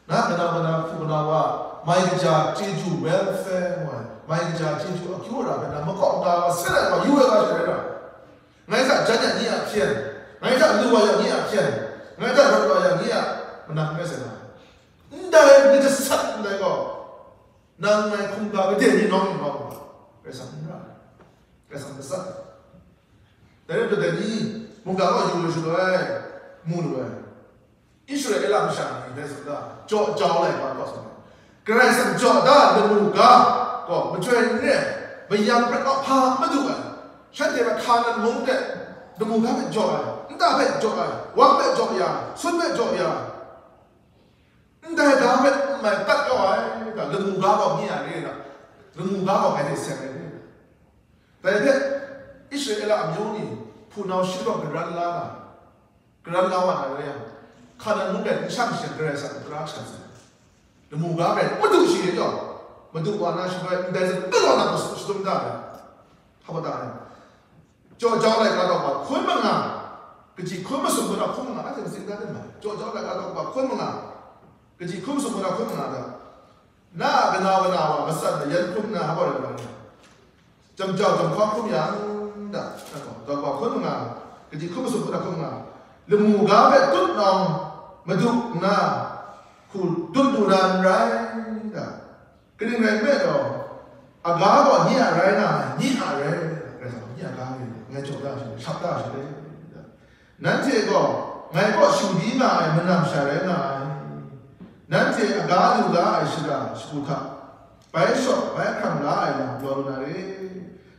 na kanau kana hpu kanau a mai kaja chyeju, welfare ngu ai, mai kaja chyeju akyu ara hpe nang makawp nga wa sin ai wa yu ai wa sharai ra, ngai hta jan yang ni a hpyen, ngai hta lu wa yang ni a hpyen, ngai hta rawt wa yang ni a manang n rai sai na, ndai ni jasat ndai gaw, nang ngai hkungga kade ni nawng ning nawng, Karai Kasang n ra, Karai Kasang gasat." Dai rai nna dai ni, mungga kaw yu lu shaloi, mu lu ai. Israela masha ni dai tsun ga, jaw jau laika kaw tsun ai. Karai Kasang jaw da ai lamu ga gaw majoi n re ai, mayang prat kaw hpa n madu ai. Shanhte hpe Hkanan mung de lamu ga hpe jaw ai, nta hpe jaw ai, wang hpe jaw ya, sun hpe jaw ya, ndai ga hpe n mai pat kau ai, ga lamu ga gaw mi a re ai, lamu ga gaw ngai hte seng ai re. Dai hte, Israela amyu ni hpunau shi gaw karan la na, karan la wa na rai yang, Hkanan mung rai n shang shi, Karai Kasang tara shat sai. Lamu ga rai madu shi rai taw, madu wa na shi rai ndai zawn, madu wa na shadum da ai. Hpa da ai. Jaw jau laika daw hpa hkun manga, kaji hkun masum hkun a hkun manga, anhte matsing da ai ma. Jaw jau laika daw hpa hkun manga, kaji hkun masum hkun a hkun manga da. Na a kanau kana wa matsan mayan hkrum nna hpa rai nga ai. Jam jau jam hkawm hkrum yang, da, taw, hkun nga, kadi hkun masum hkun nga, lamu ga hpe tut nawng madu nna, hku tut lu na n rai, da. Kaning rai nme law, aga gaw nye a rai nga ai, nye a rai, rai sa, nye a ga rai, ngai jaw da shi, shap da shi, da. Nanhte gaw ngai kaw shingdi nga ai manam sha rai nga ai. Nanhte aga lu la ai shara shagu hta, bai shaw, bai hkrang la ai lam galaw lu na re.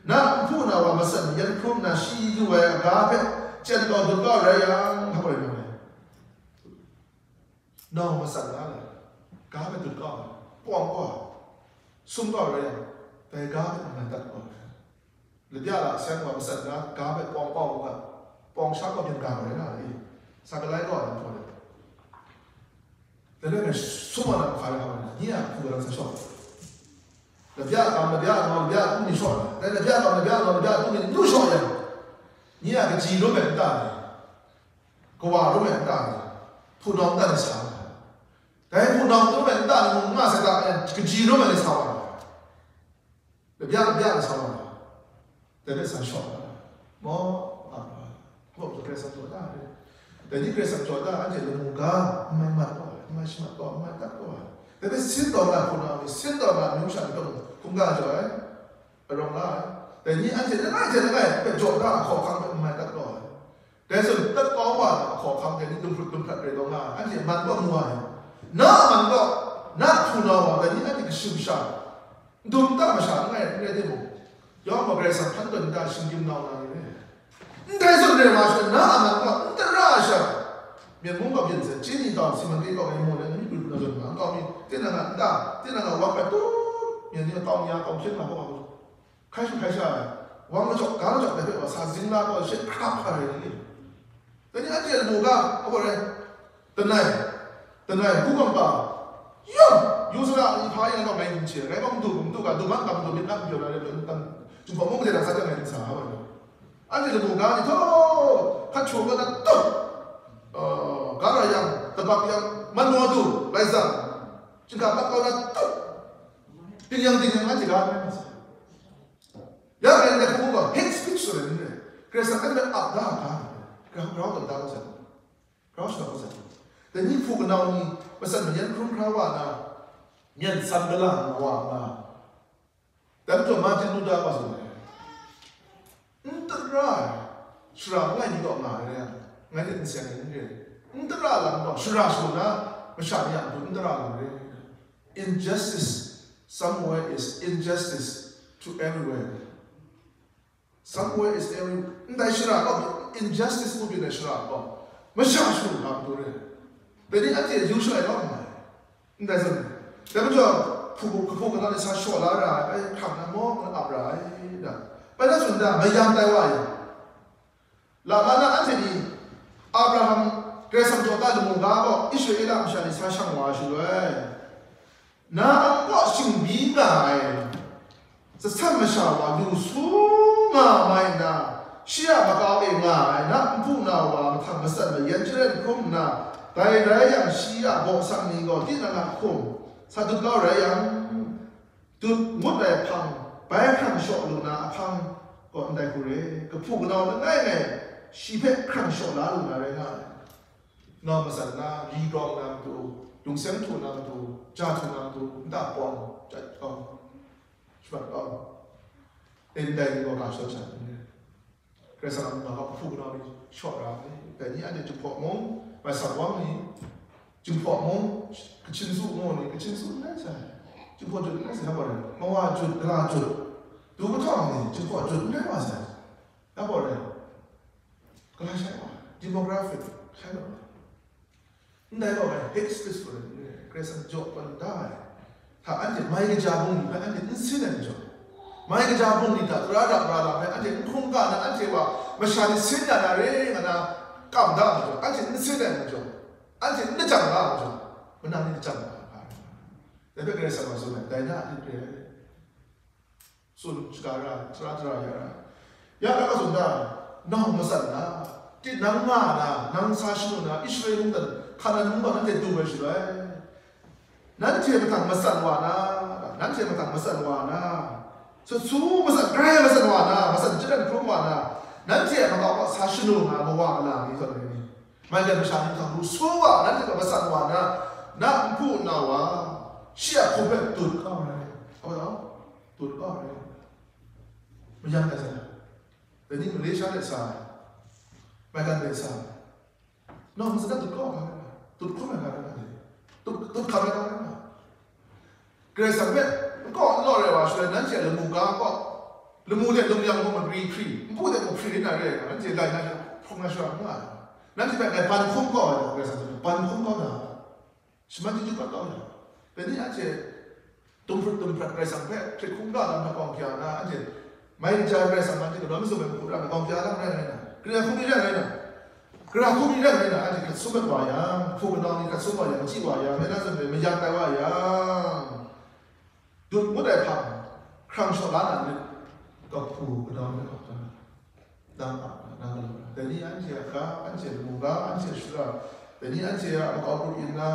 Na nhpu na wa matsan mayan hkrum na shi lu ai aga hpe chyen kau dut kau rai yang, hkap rai na rai. Nau matsan na lam, ga hpe dut kau ai, pawng kau ai, sum kau rai yang, dai ga hpe n man dat kau ai. Labya la seng wa matsan na ga hpe pawng kau u ga, pawng sha kau byin ga rai na e, sa galai kau ai hpaw le. Dai rai ngai sum wa na hpa rai hpa rai na, nye a hku galang sa shawng. Labya kam, labya nau, labya hku ni shawng na, dai labya kam, labya nau, labya hku ni n du shawng yang, nye a kaji rum ai nta ni, kawa rum ai nta ni, hpunau nta ni sa nga ai. Dai hpunau rum ai nta ni mung nga sai ta, kaji rum ai ni sa wa nga ai. Labya, labya ni sa wa nga ai. Dai hpe sa shawng nga ai. Maw, a, hkawm hkawm Karai Kasang jaw da re. Dai ni Karai Kasang jaw da, anhte lamu ga, n mai mat kau ai, n mai shamat kau ai, n mai dat kau ai. Dai hpe sin taw nga ai hpunau ni, sin taw nga ai amyu sha ni hkawm hkungga jaw ai, arawng la ai. Dai ni anhte langai hte langai hpe jaw da, a hkawhkam hpe n mai dat kau ai. Dai zawn, dat kau wa na a hkawhkam dai ni dumhprut dumhprat rai taw nga ai, anhte man kaw mu ai. Na a man kaw, na a hpunau wa, dai ni anhte kashu kasha, n dum nta masha n rai, n rai timung, yawng gaw Karai Kasang hpan tawn nta shinggyim nau na ni re. Ndai zawn rai wa sha, na a man kaw, n tara sha, Myen mung kaw byin zawn, chyeju ni tau, si man kau ai mu, na ni pru na zawn, ma n kau mi, tinang a nta, tinang a wang bai tup, myen ni tau ni a tau hpyen nga hpaw, hkai shu hkai sha ai, wang lachyawk, ga lachyawk dai hpe wa sa zing la kau, she hkra hkra rai ni. Dai ni anhte lamu ga, a gaw rai, lanai, lanai, hku kangka, yawng, yu sara ni hpa yang gaw ngai n chye, rai gaw n du, n du ga, du man ga, n du myit na, n pyaw na, rai pyaw n tam, Jinghpaw mung gade na sa jang ngai n sa, a gaw rai. Anhte lamu ga ni htaw, hkat hkrum kau na tup, uh, ga rai yang, tabak yang, man naw du, rai tsang, chyinghka mat kau na tup, ting yang ting yang anhte ga rai nga sa. Ya rai ndai hku gaw hate speech tsun ai ni rai. Karai Kasang anhte hpe ap da a ga ni rai. Grau, grau tawn da kau sai. Grau shaga kau sai. Dai ni hpu kanau ni matsan mayan hkrum hkra wa na, myen san gala wa nga. Dai majaw Martin Luther gaw tsun ai, n tara ai shara langai mi kaw nga ai rai yang, ngai hte n seng ai n re ai. N tara lam gaw, shara shagu na masha ni a matu n tara lam rai. Injustice somewhere is injustice to everywhere. Somewhere is every, ndai shara gaw, injustice mu byin ai shara gaw, masha shagu na matu re. Dai ni anhte yu shalai kau n mai. Ndai zawn, dai majaw, hpu, kahpu kanau ni sa shaw la ra ai, bai hkrang na maw, ngu ap ra ai, da. Bai na tsun da, mayam tai wa ai. Lama na anhte ni, Abraham, Karai Kasang jaw da lamu ga gaw, Israela masha ni sa shang wa ai shaloi, na a kaw shingbi nga ai, Zasan masha wa lu su nga mai nna, shi a makau e nga ai na nhpu na wa mahtang matsat mayan jaren hkrum nna, dai rai yang, shi a bawsang ni gaw tinang a hkum sa dut kau rai yang, dut ngut ai hpang bai hkrang shaw lu na ahkang gaw ndai hku re, kahpu kanau langai ngai shi hpe hkrang shaw la lu na rai nga ai. Nau matsat na, li grawng na matu, lungseng htu na matu, ja htu na matu, nta pawng, jat kau, shawt kau, ndai ni gaw ga shawt sha n re. Karai Kasang a mung ga hpu kanau ni shawt ra ai. Dai ni anhte Jinghpaw mung, Bai Sap Wang ni, Jinghpaw mung, Kachin Su ngu ni, Kachin Su n rai sai, Jinghpaw Jut n rai sai, hpa rai, Mawa Jut, Gala Jut, Du Kahtawng ni, Jinghpaw Jut n rai wa sai, hpa rai, Gala shai wa, demographic shai wa. Ndai gaw ngai hate speech tsun ai ni re, Karai Kasang jaw tawn da ai. Hta anhte mai kaja bungli hpe anhte n sin ai majaw, mai kaja bungli hta tara da pra lam hpe anhte n hkungga na, anhte wa masha ni sin ya na re nga na kam da ai majaw, anhte n sin ai majaw, anhte n lajang da ai majaw, manang ni lajang da ai hpa rai nga ai. Dai hpe Karai Kasang gaw tsun ai, dai na a lit re ai. Tsun shaga ra, tara tara ya ra. Ya na a tsun da, nau matsan na, tinang nga na, nang sa shanu na, Israel mungdan, Hkanan mungdan nanhte du ai shaloi, nanhte mahtang matsan wa na, nanhte mahtang matsan wa na, Sut su, masan grai masan wa na, masan chyadan hkrum wa na, nanhte a makau kaw sa shanu nga ai mawa mala ni zawn rai ni, maigan masha ni hkang lu su wa, nanhte gaw masan wa na, na nhpu nna wa, shi a hkum hpe dut kau ai rai. Aw, tut kau ai rai. Mayang ai zawn, dai ni Malaysia de sa ai, maigan de sa ai. Nawng matsat dut kau ai ga rai na, dut hkrum ai ga rai na, dut, dut hkam ai ga rai na. Karai Kasang hpe n kaw n law rai wa shaloi, nanhte a lamu ga kaw, lamu de lung yang gaw magri hkri, npu de mung hkri rin na re ai ga, nanhte lai na hte hpung na shara n nga ai. Nanhte hpe ngai ban hkum kau ai, Karai Kasang hpe ban hkum kau na, shaman chyeju pat kau na. Dai ni anhte Tum hprat, tum hprat Karai Kasang hpe hkrit hkungga lam hta gawng kya na, anhte mai kaja Karai Kasang anhte kanawn mazum ai hku ra na gawng kya lam rai ngai na, kare hku ni rai ngai na, kare hku ni rai ngai na, anhte hkrat sum mat wa yang, hpu kanau ni hkrat sum wa yang, machyi wa yang, rai na zawn e mayang tai wa yang, dut ngut ai hpang, hkrang shaw la na lit, kawk hpu kanau ni hkawk hkra. Nang a, nang galaw ra. Dai ni anhte a ga, anhte a lamu ga, anhte a shara, dai ni anhte a makau grup yin na,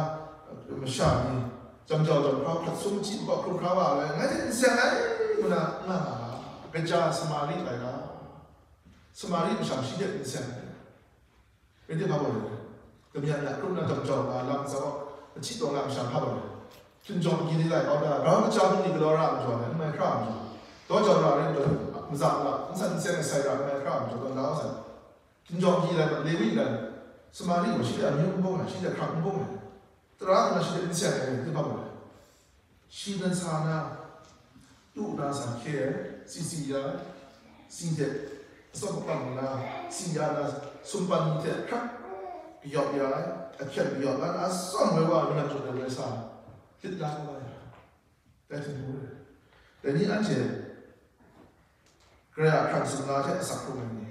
masha ni, jam jau jam hkrau, hkrat sum machyi makau hkrum hkra wa ai, ngai hte n seng ai, ngu na n nga nga ga, kaja Samari lai ga, Samari masha shi hte n seng ai. Rai timung, hpa baw rai? Kamya mya hkrum na jam jau nga lam tsawk, machyi taw nga masha hpa baw rai? Hpinjawng agyi ni lai kau da, rau kaja bungli galaw ra ai majaw, n mai hkra ai majaw, daw jau ra ai majaw, maza la, n san n seng ai sai ra, n mai hkra ai majaw, tawn da wa sai. Hpinjawng agyi lai, Lewi lai, Samari gaw shi hte amyu n bung ai, shi hte hkrang n bung ai, tara hku na shi hte n seng ai, rai timung, hpa baw rai? Shi nan sa na, tu na sa hkye ai, si si ya ai, si hte atsawm akam na, si ya na, sumpan ni hte hkrak kayawp ya ai, ahkyen kayawp ya na, atsawm woi wa ai, manam jaw ai woi sa, lit la kau la ya ai. Dai hte mung, dai ni anhte Karai a hkrang sumla hte asak hkrung ai ni,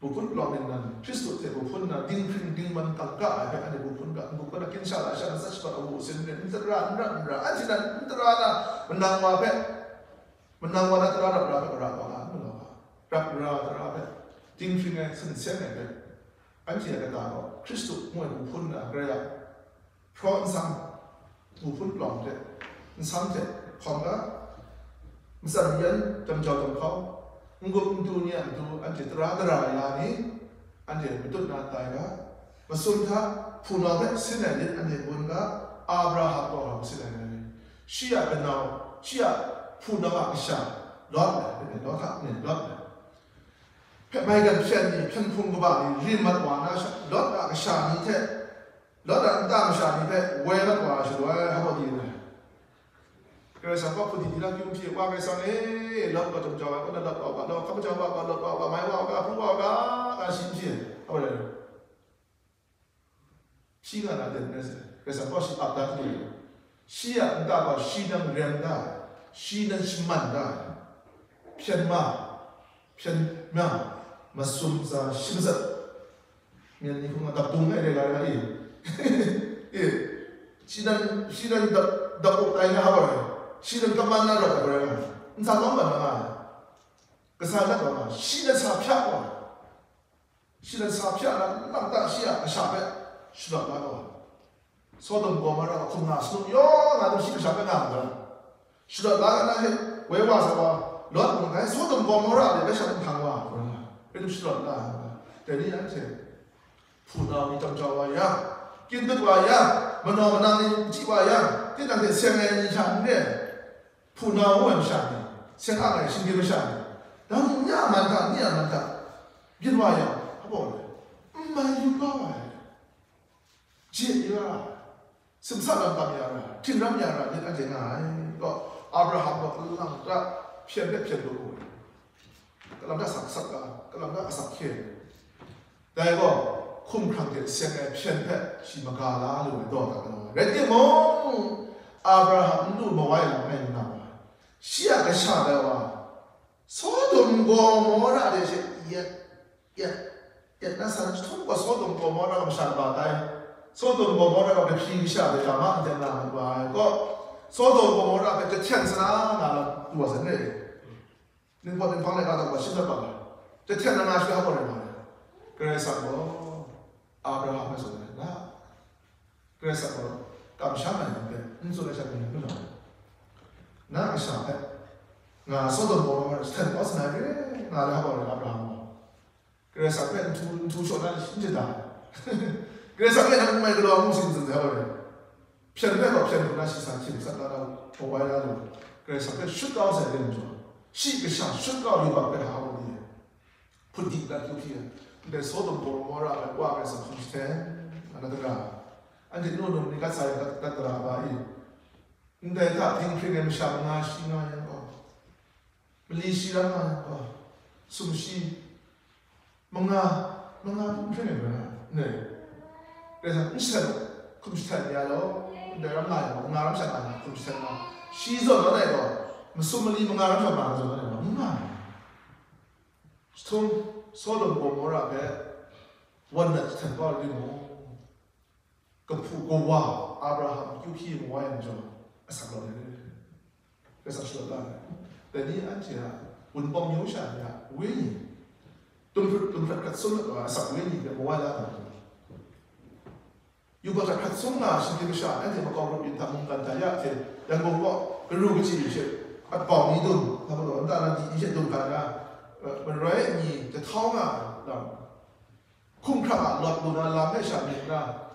Buhpun palawng nnan, Hkristu hte buhpun na dinghpring dingman kangka ai hpe anhte buhpun ga, n-gup ga na, gin sha lasha na, sat shabat awu asin rin, n tara n rat n ra, anhte nan n tara na, manang wa hpe, manang wa na tara rap ra hpe, gara wa nga n galaw ga, rap ra tara hpe, dinghpring ai, sen seng ai hpe, anhte a kata gaw Hkristu ngu ai buhpun na, Karai a hpraw nsang, buhpun palawng hte, nsam hte hkawm ga, matsan mayan, jam jau jam hkau, n-gup n du ni a matu anhte tara dara ya ni, anhte matut na tai ga, masum hta hpunau hpe sin ai lit anhte bun ga, Abraham gaw hkau sin ai rai. Shi a kanau, shi a hpunau a kasha, Lot ai, Lot a, Lot ai. Hpe maigan hpyen ni, hpyen hpung kaba ni rim mat wa na sha, Lot a kasha ni hte, Lot a nta masha ni hpe woi mat wa shaloi, hpa baw di rai? Karai Kasang gaw hpung di di na kyun hpyi, Wa Karai Kasang e, Lot gaw jam jau ai, kaw na Lot wa ga, Lot hkap jau wa ga, Lot wa ga, mai wa ga, pru wa ga, nga shi n hpyi, hpa baw rai? Shi nga na ten rai sai, Karai Kasang gaw shi ap da hte, shi a nta gaw shi nang rem da ai, shi nang shaman da ai, hpyen ma, hpyen ma, masum tsa shi matsat, myen ni hkung a dap dung ai rai ga rai i, e, shi nang, shi nang dap, dap up ai na hpa rai, shi nang kaman na rat ai rai nga, n sa kawng mat na nga ai, kasa nat wa nga, shi nang sa hpyak wa, shi nang sa hpyak na, lang ta shi a kasha hpe sharawt la gaw, Sodom Gomora hkum nga, sanu yawng nga dum shi kasha hpe nga nga, sharawt la ga na hte, woi wa sa wa, Lot mung dai Sodom Gomora de bai sha hpang wa, rai dum sharawt la, dai ni anhte hpunau ni jam jau wa yang, kyin dut wa yang, manaw manang ni chyi wa yang, tinang hte seng ai ni hta n re, hpunau ngu ai masha ni, seng ang ai shinggyim masha ni, nang ni a man hta, ni a man hta, byin wa yang, hpa baw rai? N mai yu kau ai, je ya ra, simsa lam tam ya ra, htingram ya ra, myit anhte nga ai. Gaw, Abraham gaw kalam hta hpyen hpe hpyen lu ai, kalam hta asak sak ga, kalam hta asak hkye. Dai gaw, hkumhkrang hte seng ai hpyen hpe shi maga la lu ai daw da galaw ai. Rai timung, Abraham n lu mawai lam ai nna, shi a kasha dai wa, Sodom Gomora de she yet, yet, yet na san jahtum gaw Sodom Gomora ga masha kaba tai, Sodom Gomora ga kahpyi kasha de ga ma n ten na mat wa ai gaw, Sodom Gomora hpe jahten sa na nga lam du wa sai n rai. Ninghpawt ninghpang laika gaw shim dat wa ga, jahten na nga shi hkawng rai wa ai. Karai Kasang gaw Abraham hpe tsun ai, na, Karai Kasang gaw kamsham ai ni hpe n tsun ai sha ni hpe na, na masha hpe nga Sodom Gomorra hten kau sa na re nga le, hpa rai Abraham gaw. Karai Kasang hpe nhtu, nhtu shaw na n shada. Karai Kasang hpe nang n mai galaw ngu sin zin hpa rai. Hpyen hpe gaw hpyen hkrum na shi sa hkying sat na, na hpa wai na lu. Karai Kasang hpe shut kau sai re njaw, shi kasha shut kau yubak hpe hpa wa ni e. Hput dik dat kyu hpyi ai. Ndai Sodom Gomorra ai wa Karai Kasang hkum jahten, ana dara. Anhte nu num ni gat sa ai gat, gat dara ga i. Ndai hta dinghpring ai masha manga shi nga yang gaw, mali shi ra nga yang gaw, sumshi manga, manga dinghpring ai mara, ndai. Karai Kasang n jahten, hkum jahten ya law, ndai ram nga yang gaw, manga ram sha nga yang hkum jahten nga. Shi zawn na dai gaw, masum mali manga ram sha nga zawn na dai gaw, n nga. Jahtum Sodom Gomorra hpe wan nat jahten kau ai timung, kahpu kawa Abraham kyu hpyi ai mawa yang jaw, asak lawt ai. Asak shut la ai. Dai ni anhte a wunpawng myu sha ni a wenyi, tumhprat, tumhprat hkrat sum ai asak wenyi hpe mawa la ai. Yubak hta hkrat sum nga ai shinhkring masha, anhte makau grup yin hta mungkan hta ya hte, Yangon kaw karu kachyi hte, atbau ni dum, hta majaw nta na di ni hte dum hkra na, maroi ni jahtau nga ai lam, hkumhkrang a lawt lu na lam hpe sha myit na,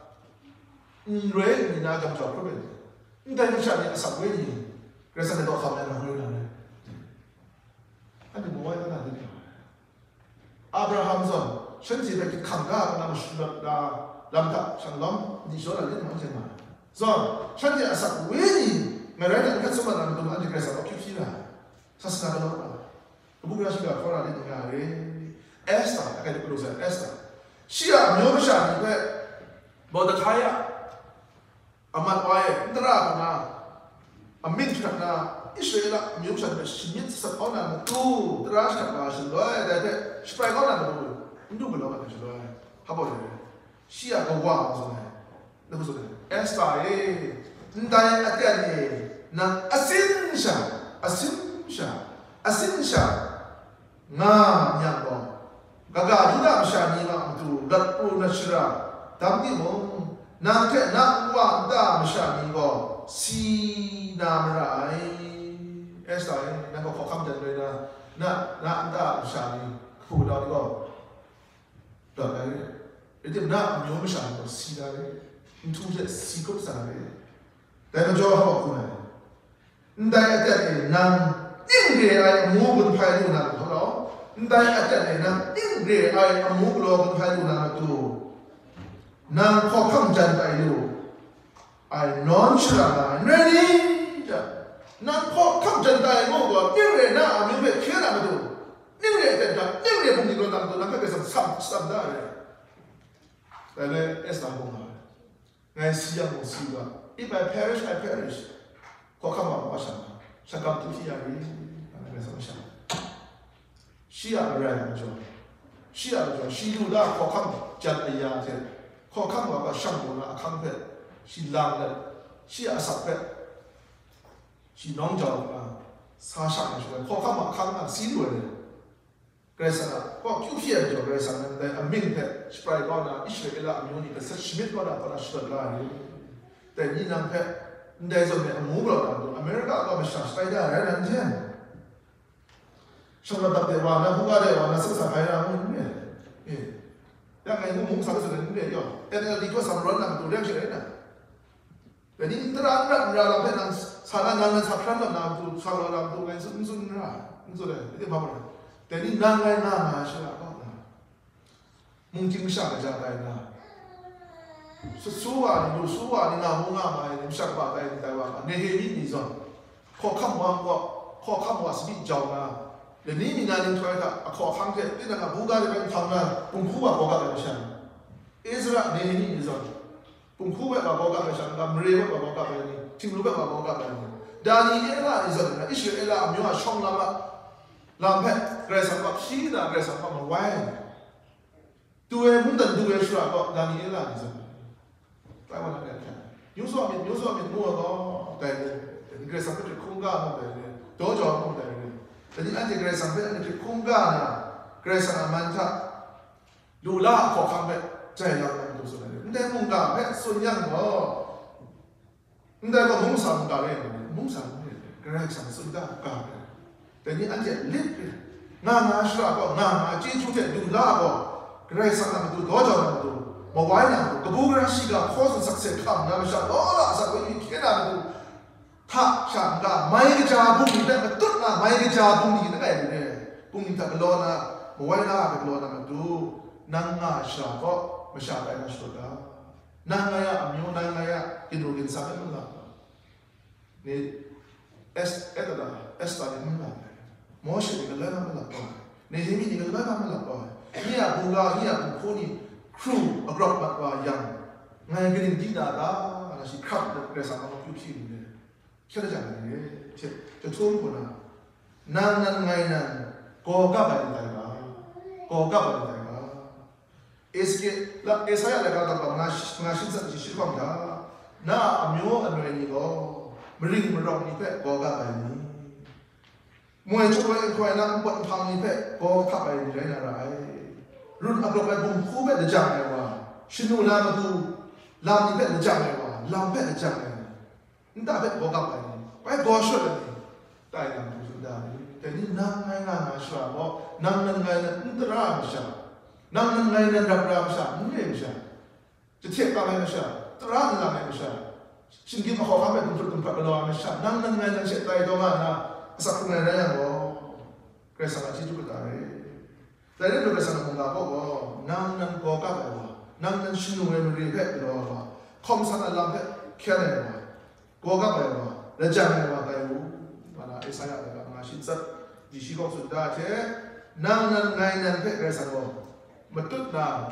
n roi n mi na gam jau hkrum ai ni, ndai masha ni asak wenyi, Karai Kasang hte kau hkam ai na hkrum na rai. Anhte mawai na na ni? Abraham zawn, shanhte hpe hkang ga na mashut na lam hta shang lawm, di shaw na lit nang hte nga. Zawn, shanhte asak wenyi, ngai rai na, n hkrat sum ai na matu, anhte Karai Kasang kaw hpyi hpyi na, sasana galaw na, kabu gara shiga hkawra lit nga re. Esther, akai du sa Esther. Shi a amyu masha ni hpe, Mordekai a, amat wa e, n tara hkra na, amying hkrat na, Israela amyu masha ni hpe shamyit sat kau na matu, tara shahkrat wa shaloi, dai hpe shaprai kau na matu, n du galaw ai shaloi, hpa baw le, shi a kawa a zawn ai, na hku tsun ai, Esta e, ndai aten e, nang asin sha, asin sha, asin sha, nga n yang gaw, kaga Yuda masha ni a matu lat pru na shara dam timung, nang hte na nwa nta masha ni gaw si na mara ai. Esta e, nang gaw hkawhkam jan rai na, na, na nta masha ni, kahpu kadau ni gaw rawt ai re. Rai timung, na amyu masha ni gaw si na re. Nhtu hte si hkrup sa na re. Dai majaw hpa hkun ai. Ndai aten e nang ning re ai amu gun hpai lu na matu law, ndai aten e nang ning re ai amu galaw gun hpai lu na matu, nang hkawhkam jan tai lu ai nawn shara nga ai, n rai ni? Nang hkawhkam jan tai mu gaw, ning re na amyu hpe hkye na matu, ning re aten hta, ning re bungli galaw na matu, nang hpe Karai Kasang sam, sam da ai. Dai le Esta hpung nga ai. Ngai si yang gaw si u ga, if I perish, I perish. Hkawhkam wa hpa sha, shagam tu hpyi ya ri, ngai sa masha. Shi a marai a majaw, shi a majaw, shi lu la hkawhkam jan aya hte, hkawhkam wa hpa shang lu na ahkang hpe, shi lang let, shi a asak hpe, shi nawng jau na, sa shang ai shaloi, hkawhkam a ahkang na si lu ai. Karai Kasang a kaw kyu hpyi ai majaw, Karai Kasang nan dai amying hpe shaprai kau na, Israela amyu ni hpe sat shamyit kau na, kau na shadawt la ai ni? Dai ni nang hpe ndai zawn e amu galaw na matu, America kaw masha shatai da ai rai na n hten? Shawng na dap de wa na, hkungga de wa na, saksa hkai na ngu n re? E, yang ngai ngu mung sa kau tsun ai n re yaw, N L D kaw sa marawn na matu, reng sharai na. Dai ni n tara n rat n ra lam hpe nang sa na, nang nan sa hpran lam na matu, sa galaw lam matu, ngai tsun, n tsun n ra, n tsun ai, dai ni hpa marai. Dai ni nang ngai nga nga ai shara kaw na, mungchying masha kaja tai na, su, su wa ni, lu su wa ni, nga mu nga ma ai ni, masha kaba tai ni tai wa nga, Nehemi ni zawn, hkawhkam wa, hkawhkam wa sabi jau na, lani mi na nhtoi hta ahkaw ahkang hte, tinang a buga ni bai hpang na, kunghku wa kau ga ai masha ni, Ezra, Nehemi ni zawn, kunghku hpe wa kau ga ai sha, mare hpe wa kau ga ai ni, htingnu hpe wa kau ga ai ni, Daniela ni zawn, Israela amyu a shawng lam a lam hpe Karai Kasang hpe hpyi na, Karai Kasang hpe mawai ai ni, tu e mungdan du ai shara gaw Daniela ni zawn, tai wa na rai hkyan, myu zaw myit, myu zaw myit ngu ai gaw, dai ni, Karai Kasang hpe hkrit hkungga ngu dai ni, daw jau ngu dai ni, dai ni anhte Karai Kasang hpe anhte hkrit hkungga na, Karai Kasang a man hta, lu la a hkawhkam hpe jai lam ai matu tsun ai, ndai mungga hpe tsun yang gaw, ndai gaw mungsa mungga rai nga ai, mungsa mungga rai. Karai Kasang tsun da ga ai. Dai ni anhte lit rit, nga nga shara gaw, nga nga chyeju hte lu la gaw, Karai Kasang a matu daw jau na matu, mawai na matu, kabu gara shiga hkaw tsun sakse hkam na masha, law la asak wenyi hkye na matu, hta sha n-ga, mai kaja bungli hpe matut na, mai kaja bungli langai mi re, bungli hta galaw na, mawai na hpe galaw na matu, nang nga shara gaw, masha tai na shadawn ga. Nang ngai a amyu, nang ngai a ginru ginsang hpe mala. Ni Es-, Esta, Esta ni n lap ai, Mawshe ni galoi na n lap ai, Nehemi ni galoi na n lap ai, ni a hpungga, ni a hpung hku ni hkru agrawp mat wa yang, ngai kaning di na ta, nga na shi hkrap let Karai Kasang a matu hpyi ni re, hkyen lajang ai ni re, hte, jahtum hku na, nang nan ngai nan gaw gap ai ni tai ga, gaw gap ai ni tai ga. Ezekiel, la, Esaia laika daw manga shi, manga shi ntsa shi shi hkawm hta, na a amyu anoi ni gaw, maring marawng ni hpe gaw gap ai ni, moi chawai ai hkoi na npawt nhpang ni hpe gaw hkap ai ni rai na ra ai. Run agrawp ai bum hku hpe lajang ai wa, shanu la matu lam ni hpe lajang ai wa, lam hpe lajang ai ni, nta hpe gaw gap ai ni, bai gaw shawt ai ni, tai na matu tsun da ai. Dai ni nang ngai nga na shara gaw, nang nan ngai nan n tara ai masha, nang nan ngai nan rap ra ai masha, n re ai masha, jahte kang ai masha, tara nlang ai masha, shinggyim ahkawhkam hpe dumhprat dumhprat galaw ai masha, nang nan ngai nan she tai taw nga nna, asak hkrung ai rai yang gaw, Karai Kasang a chyeju kata re. Dai rai nna Karai Kasang a mungga kaw gaw, nang nan gaw kap ai wa, nang nan shanu ai mare hpe galaw ai wa, hkawm san a lam hpe hkyen ai wa, gaw kap ai wa, lajang ai wa tai u, nga na Esaia laika manga shi nsat, ji shi kaw tsun da hte, nang nan ngai nan hpe Karai Kasang gaw matut na,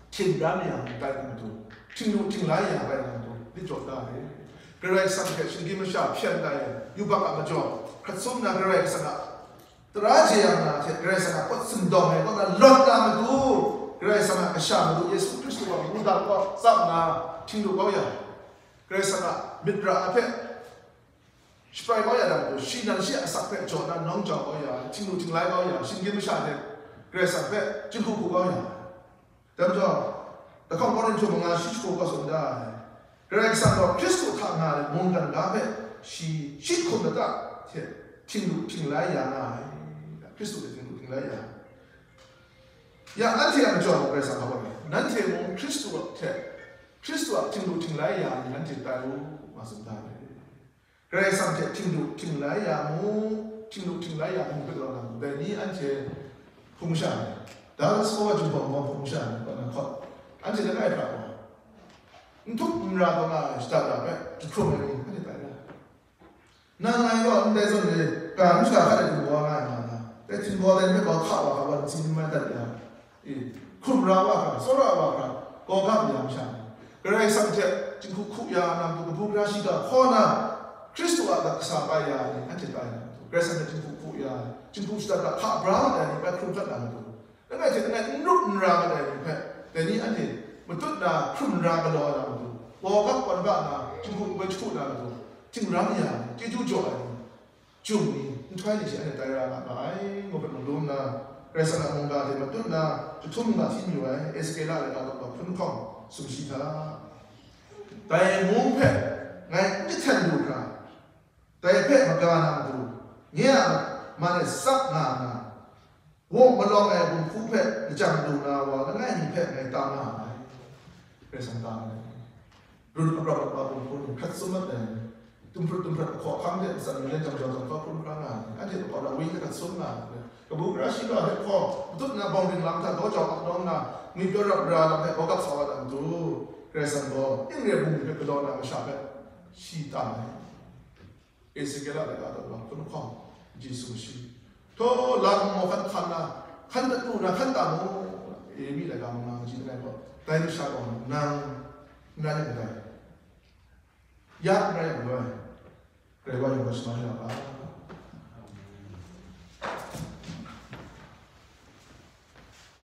htingran ya tai na matu, htingnu htinglai ya tai na matu, lit jaw da ai. Karai Kasang hte shinggyim masha hpyen tai, yubak a majaw, hkrat sum na Karai Kasang a tara jeyang na hte Karai Kasang a pawt sindawng ai kaw na lawt na matu, Karai Kasang a Kasha Madu Yesu Hkristu a wudang kaw tsap na htingnu kau ya, Karai Kasang a myit ra a hpe shaprai kau ya na matu, shi nan shi a asak hpe jaw na nawng jau kau ya, htingnu htinglai kau ya, shinggyim masha hte Karai Kasang hpe jinghku hku kau ya. Dai majaw, lahkawng Korinhtu manga shi jahku gaw tsun da ai, Karai Kasang gaw Hkristu hta nga ai mungkan ga hpe shi shi hkum lata hte htingnu htinglai ya nga ai. Hkristu hte htingnu htinglai ya. Ya, anhte a majaw mung Karai Kasang hkap ai, nanhte mung Hkristu hte, Hkristu a htingnu htinglai ya ai ni nanhte tai u, nga tsun da ai. Karai Kasang hte htingnu htinglai ya mu, htingnu htinglai ya mu hpe rau na, dai ni anhte hpung sha ai, Dallas kaw wa Jinghpaw Wunpawng hpung sha ai, kaw na hkawt, anhte langai hkra gaw, n htup n ra gaw nga ai shada da hpe jahkrum ai ni, anhte tai ra. Nang ngai gaw ndai zawn e, ga n shara hkat ai htinggaw nga ai nga na, dai htinggaw dai hpe gaw hka wa hka wa ntsin n mai dat ya, e, hkrum ra wa hkra, tsawra wa hkra, gaw gam ya masha ni, Karai Kasang hte jinghku hku ya na matu, kabu gara shiga hkaw na, Hkristu a lat kasa pai ya ai ni, anhte tai na matu, Karai Kasang hte jinghku hku ya ai, jinghku shada da hka bra mat ai ni, bai hkrum hkat na matu, langai hte langai n rup n ra mat ai ni hpe, dai ni anhte matut na hkrum ra galaw ai na matu, gaw gap kawn ga na, jinghku woi jahku na matu, htingran ya ai ni, chyeju jaw ai ni, Jung ni, nhtoi ni hte anhte tai ra nga ga ai, ngu hpe malum na, Karai Kasang a mungga hte matut na, jahtum mungga hti mayu ai, Ezekiela laika daw hpun hkawng sumshi hta. Dai mung hpe ngai n jahten lu hkra, dai hpe maga na matu, nye a man e tsap nga nna, wuk malawng ai bumhku hpe lajang lu na wa langai mi hpe ngai tam nga ai. Karai Kasang tam ai. Run agrawp agba bumhku ni hkrat sum mat ai. Dumhprat dumhprat ahkaw ahkang hte matsan malen jang jau jang kau hkrum hkra nga ai. Anhte lahkawng na woi hte hkrat sum nga ai. Kabu gara shiga hpe hkaw, matut na bawng ring lam hta daw jau ap nawng na, ngwipyaw rap ra lam hpe gaw gap sa wa na matu, Karai Kasang gaw ning re bungli hpe galaw na masha hpe shi tam ai. Ezekiela laika daw hpun hkawng, Jesu shi. Htaw, lam maw hkan hkan na, hkan dat lu na, hkan ta mu, Yeremi laika manga kaji langai gaw, dai masha gaw nang n rai n dai. Ya n rai n rai. Karai wa yawng gaw shaman ya ga.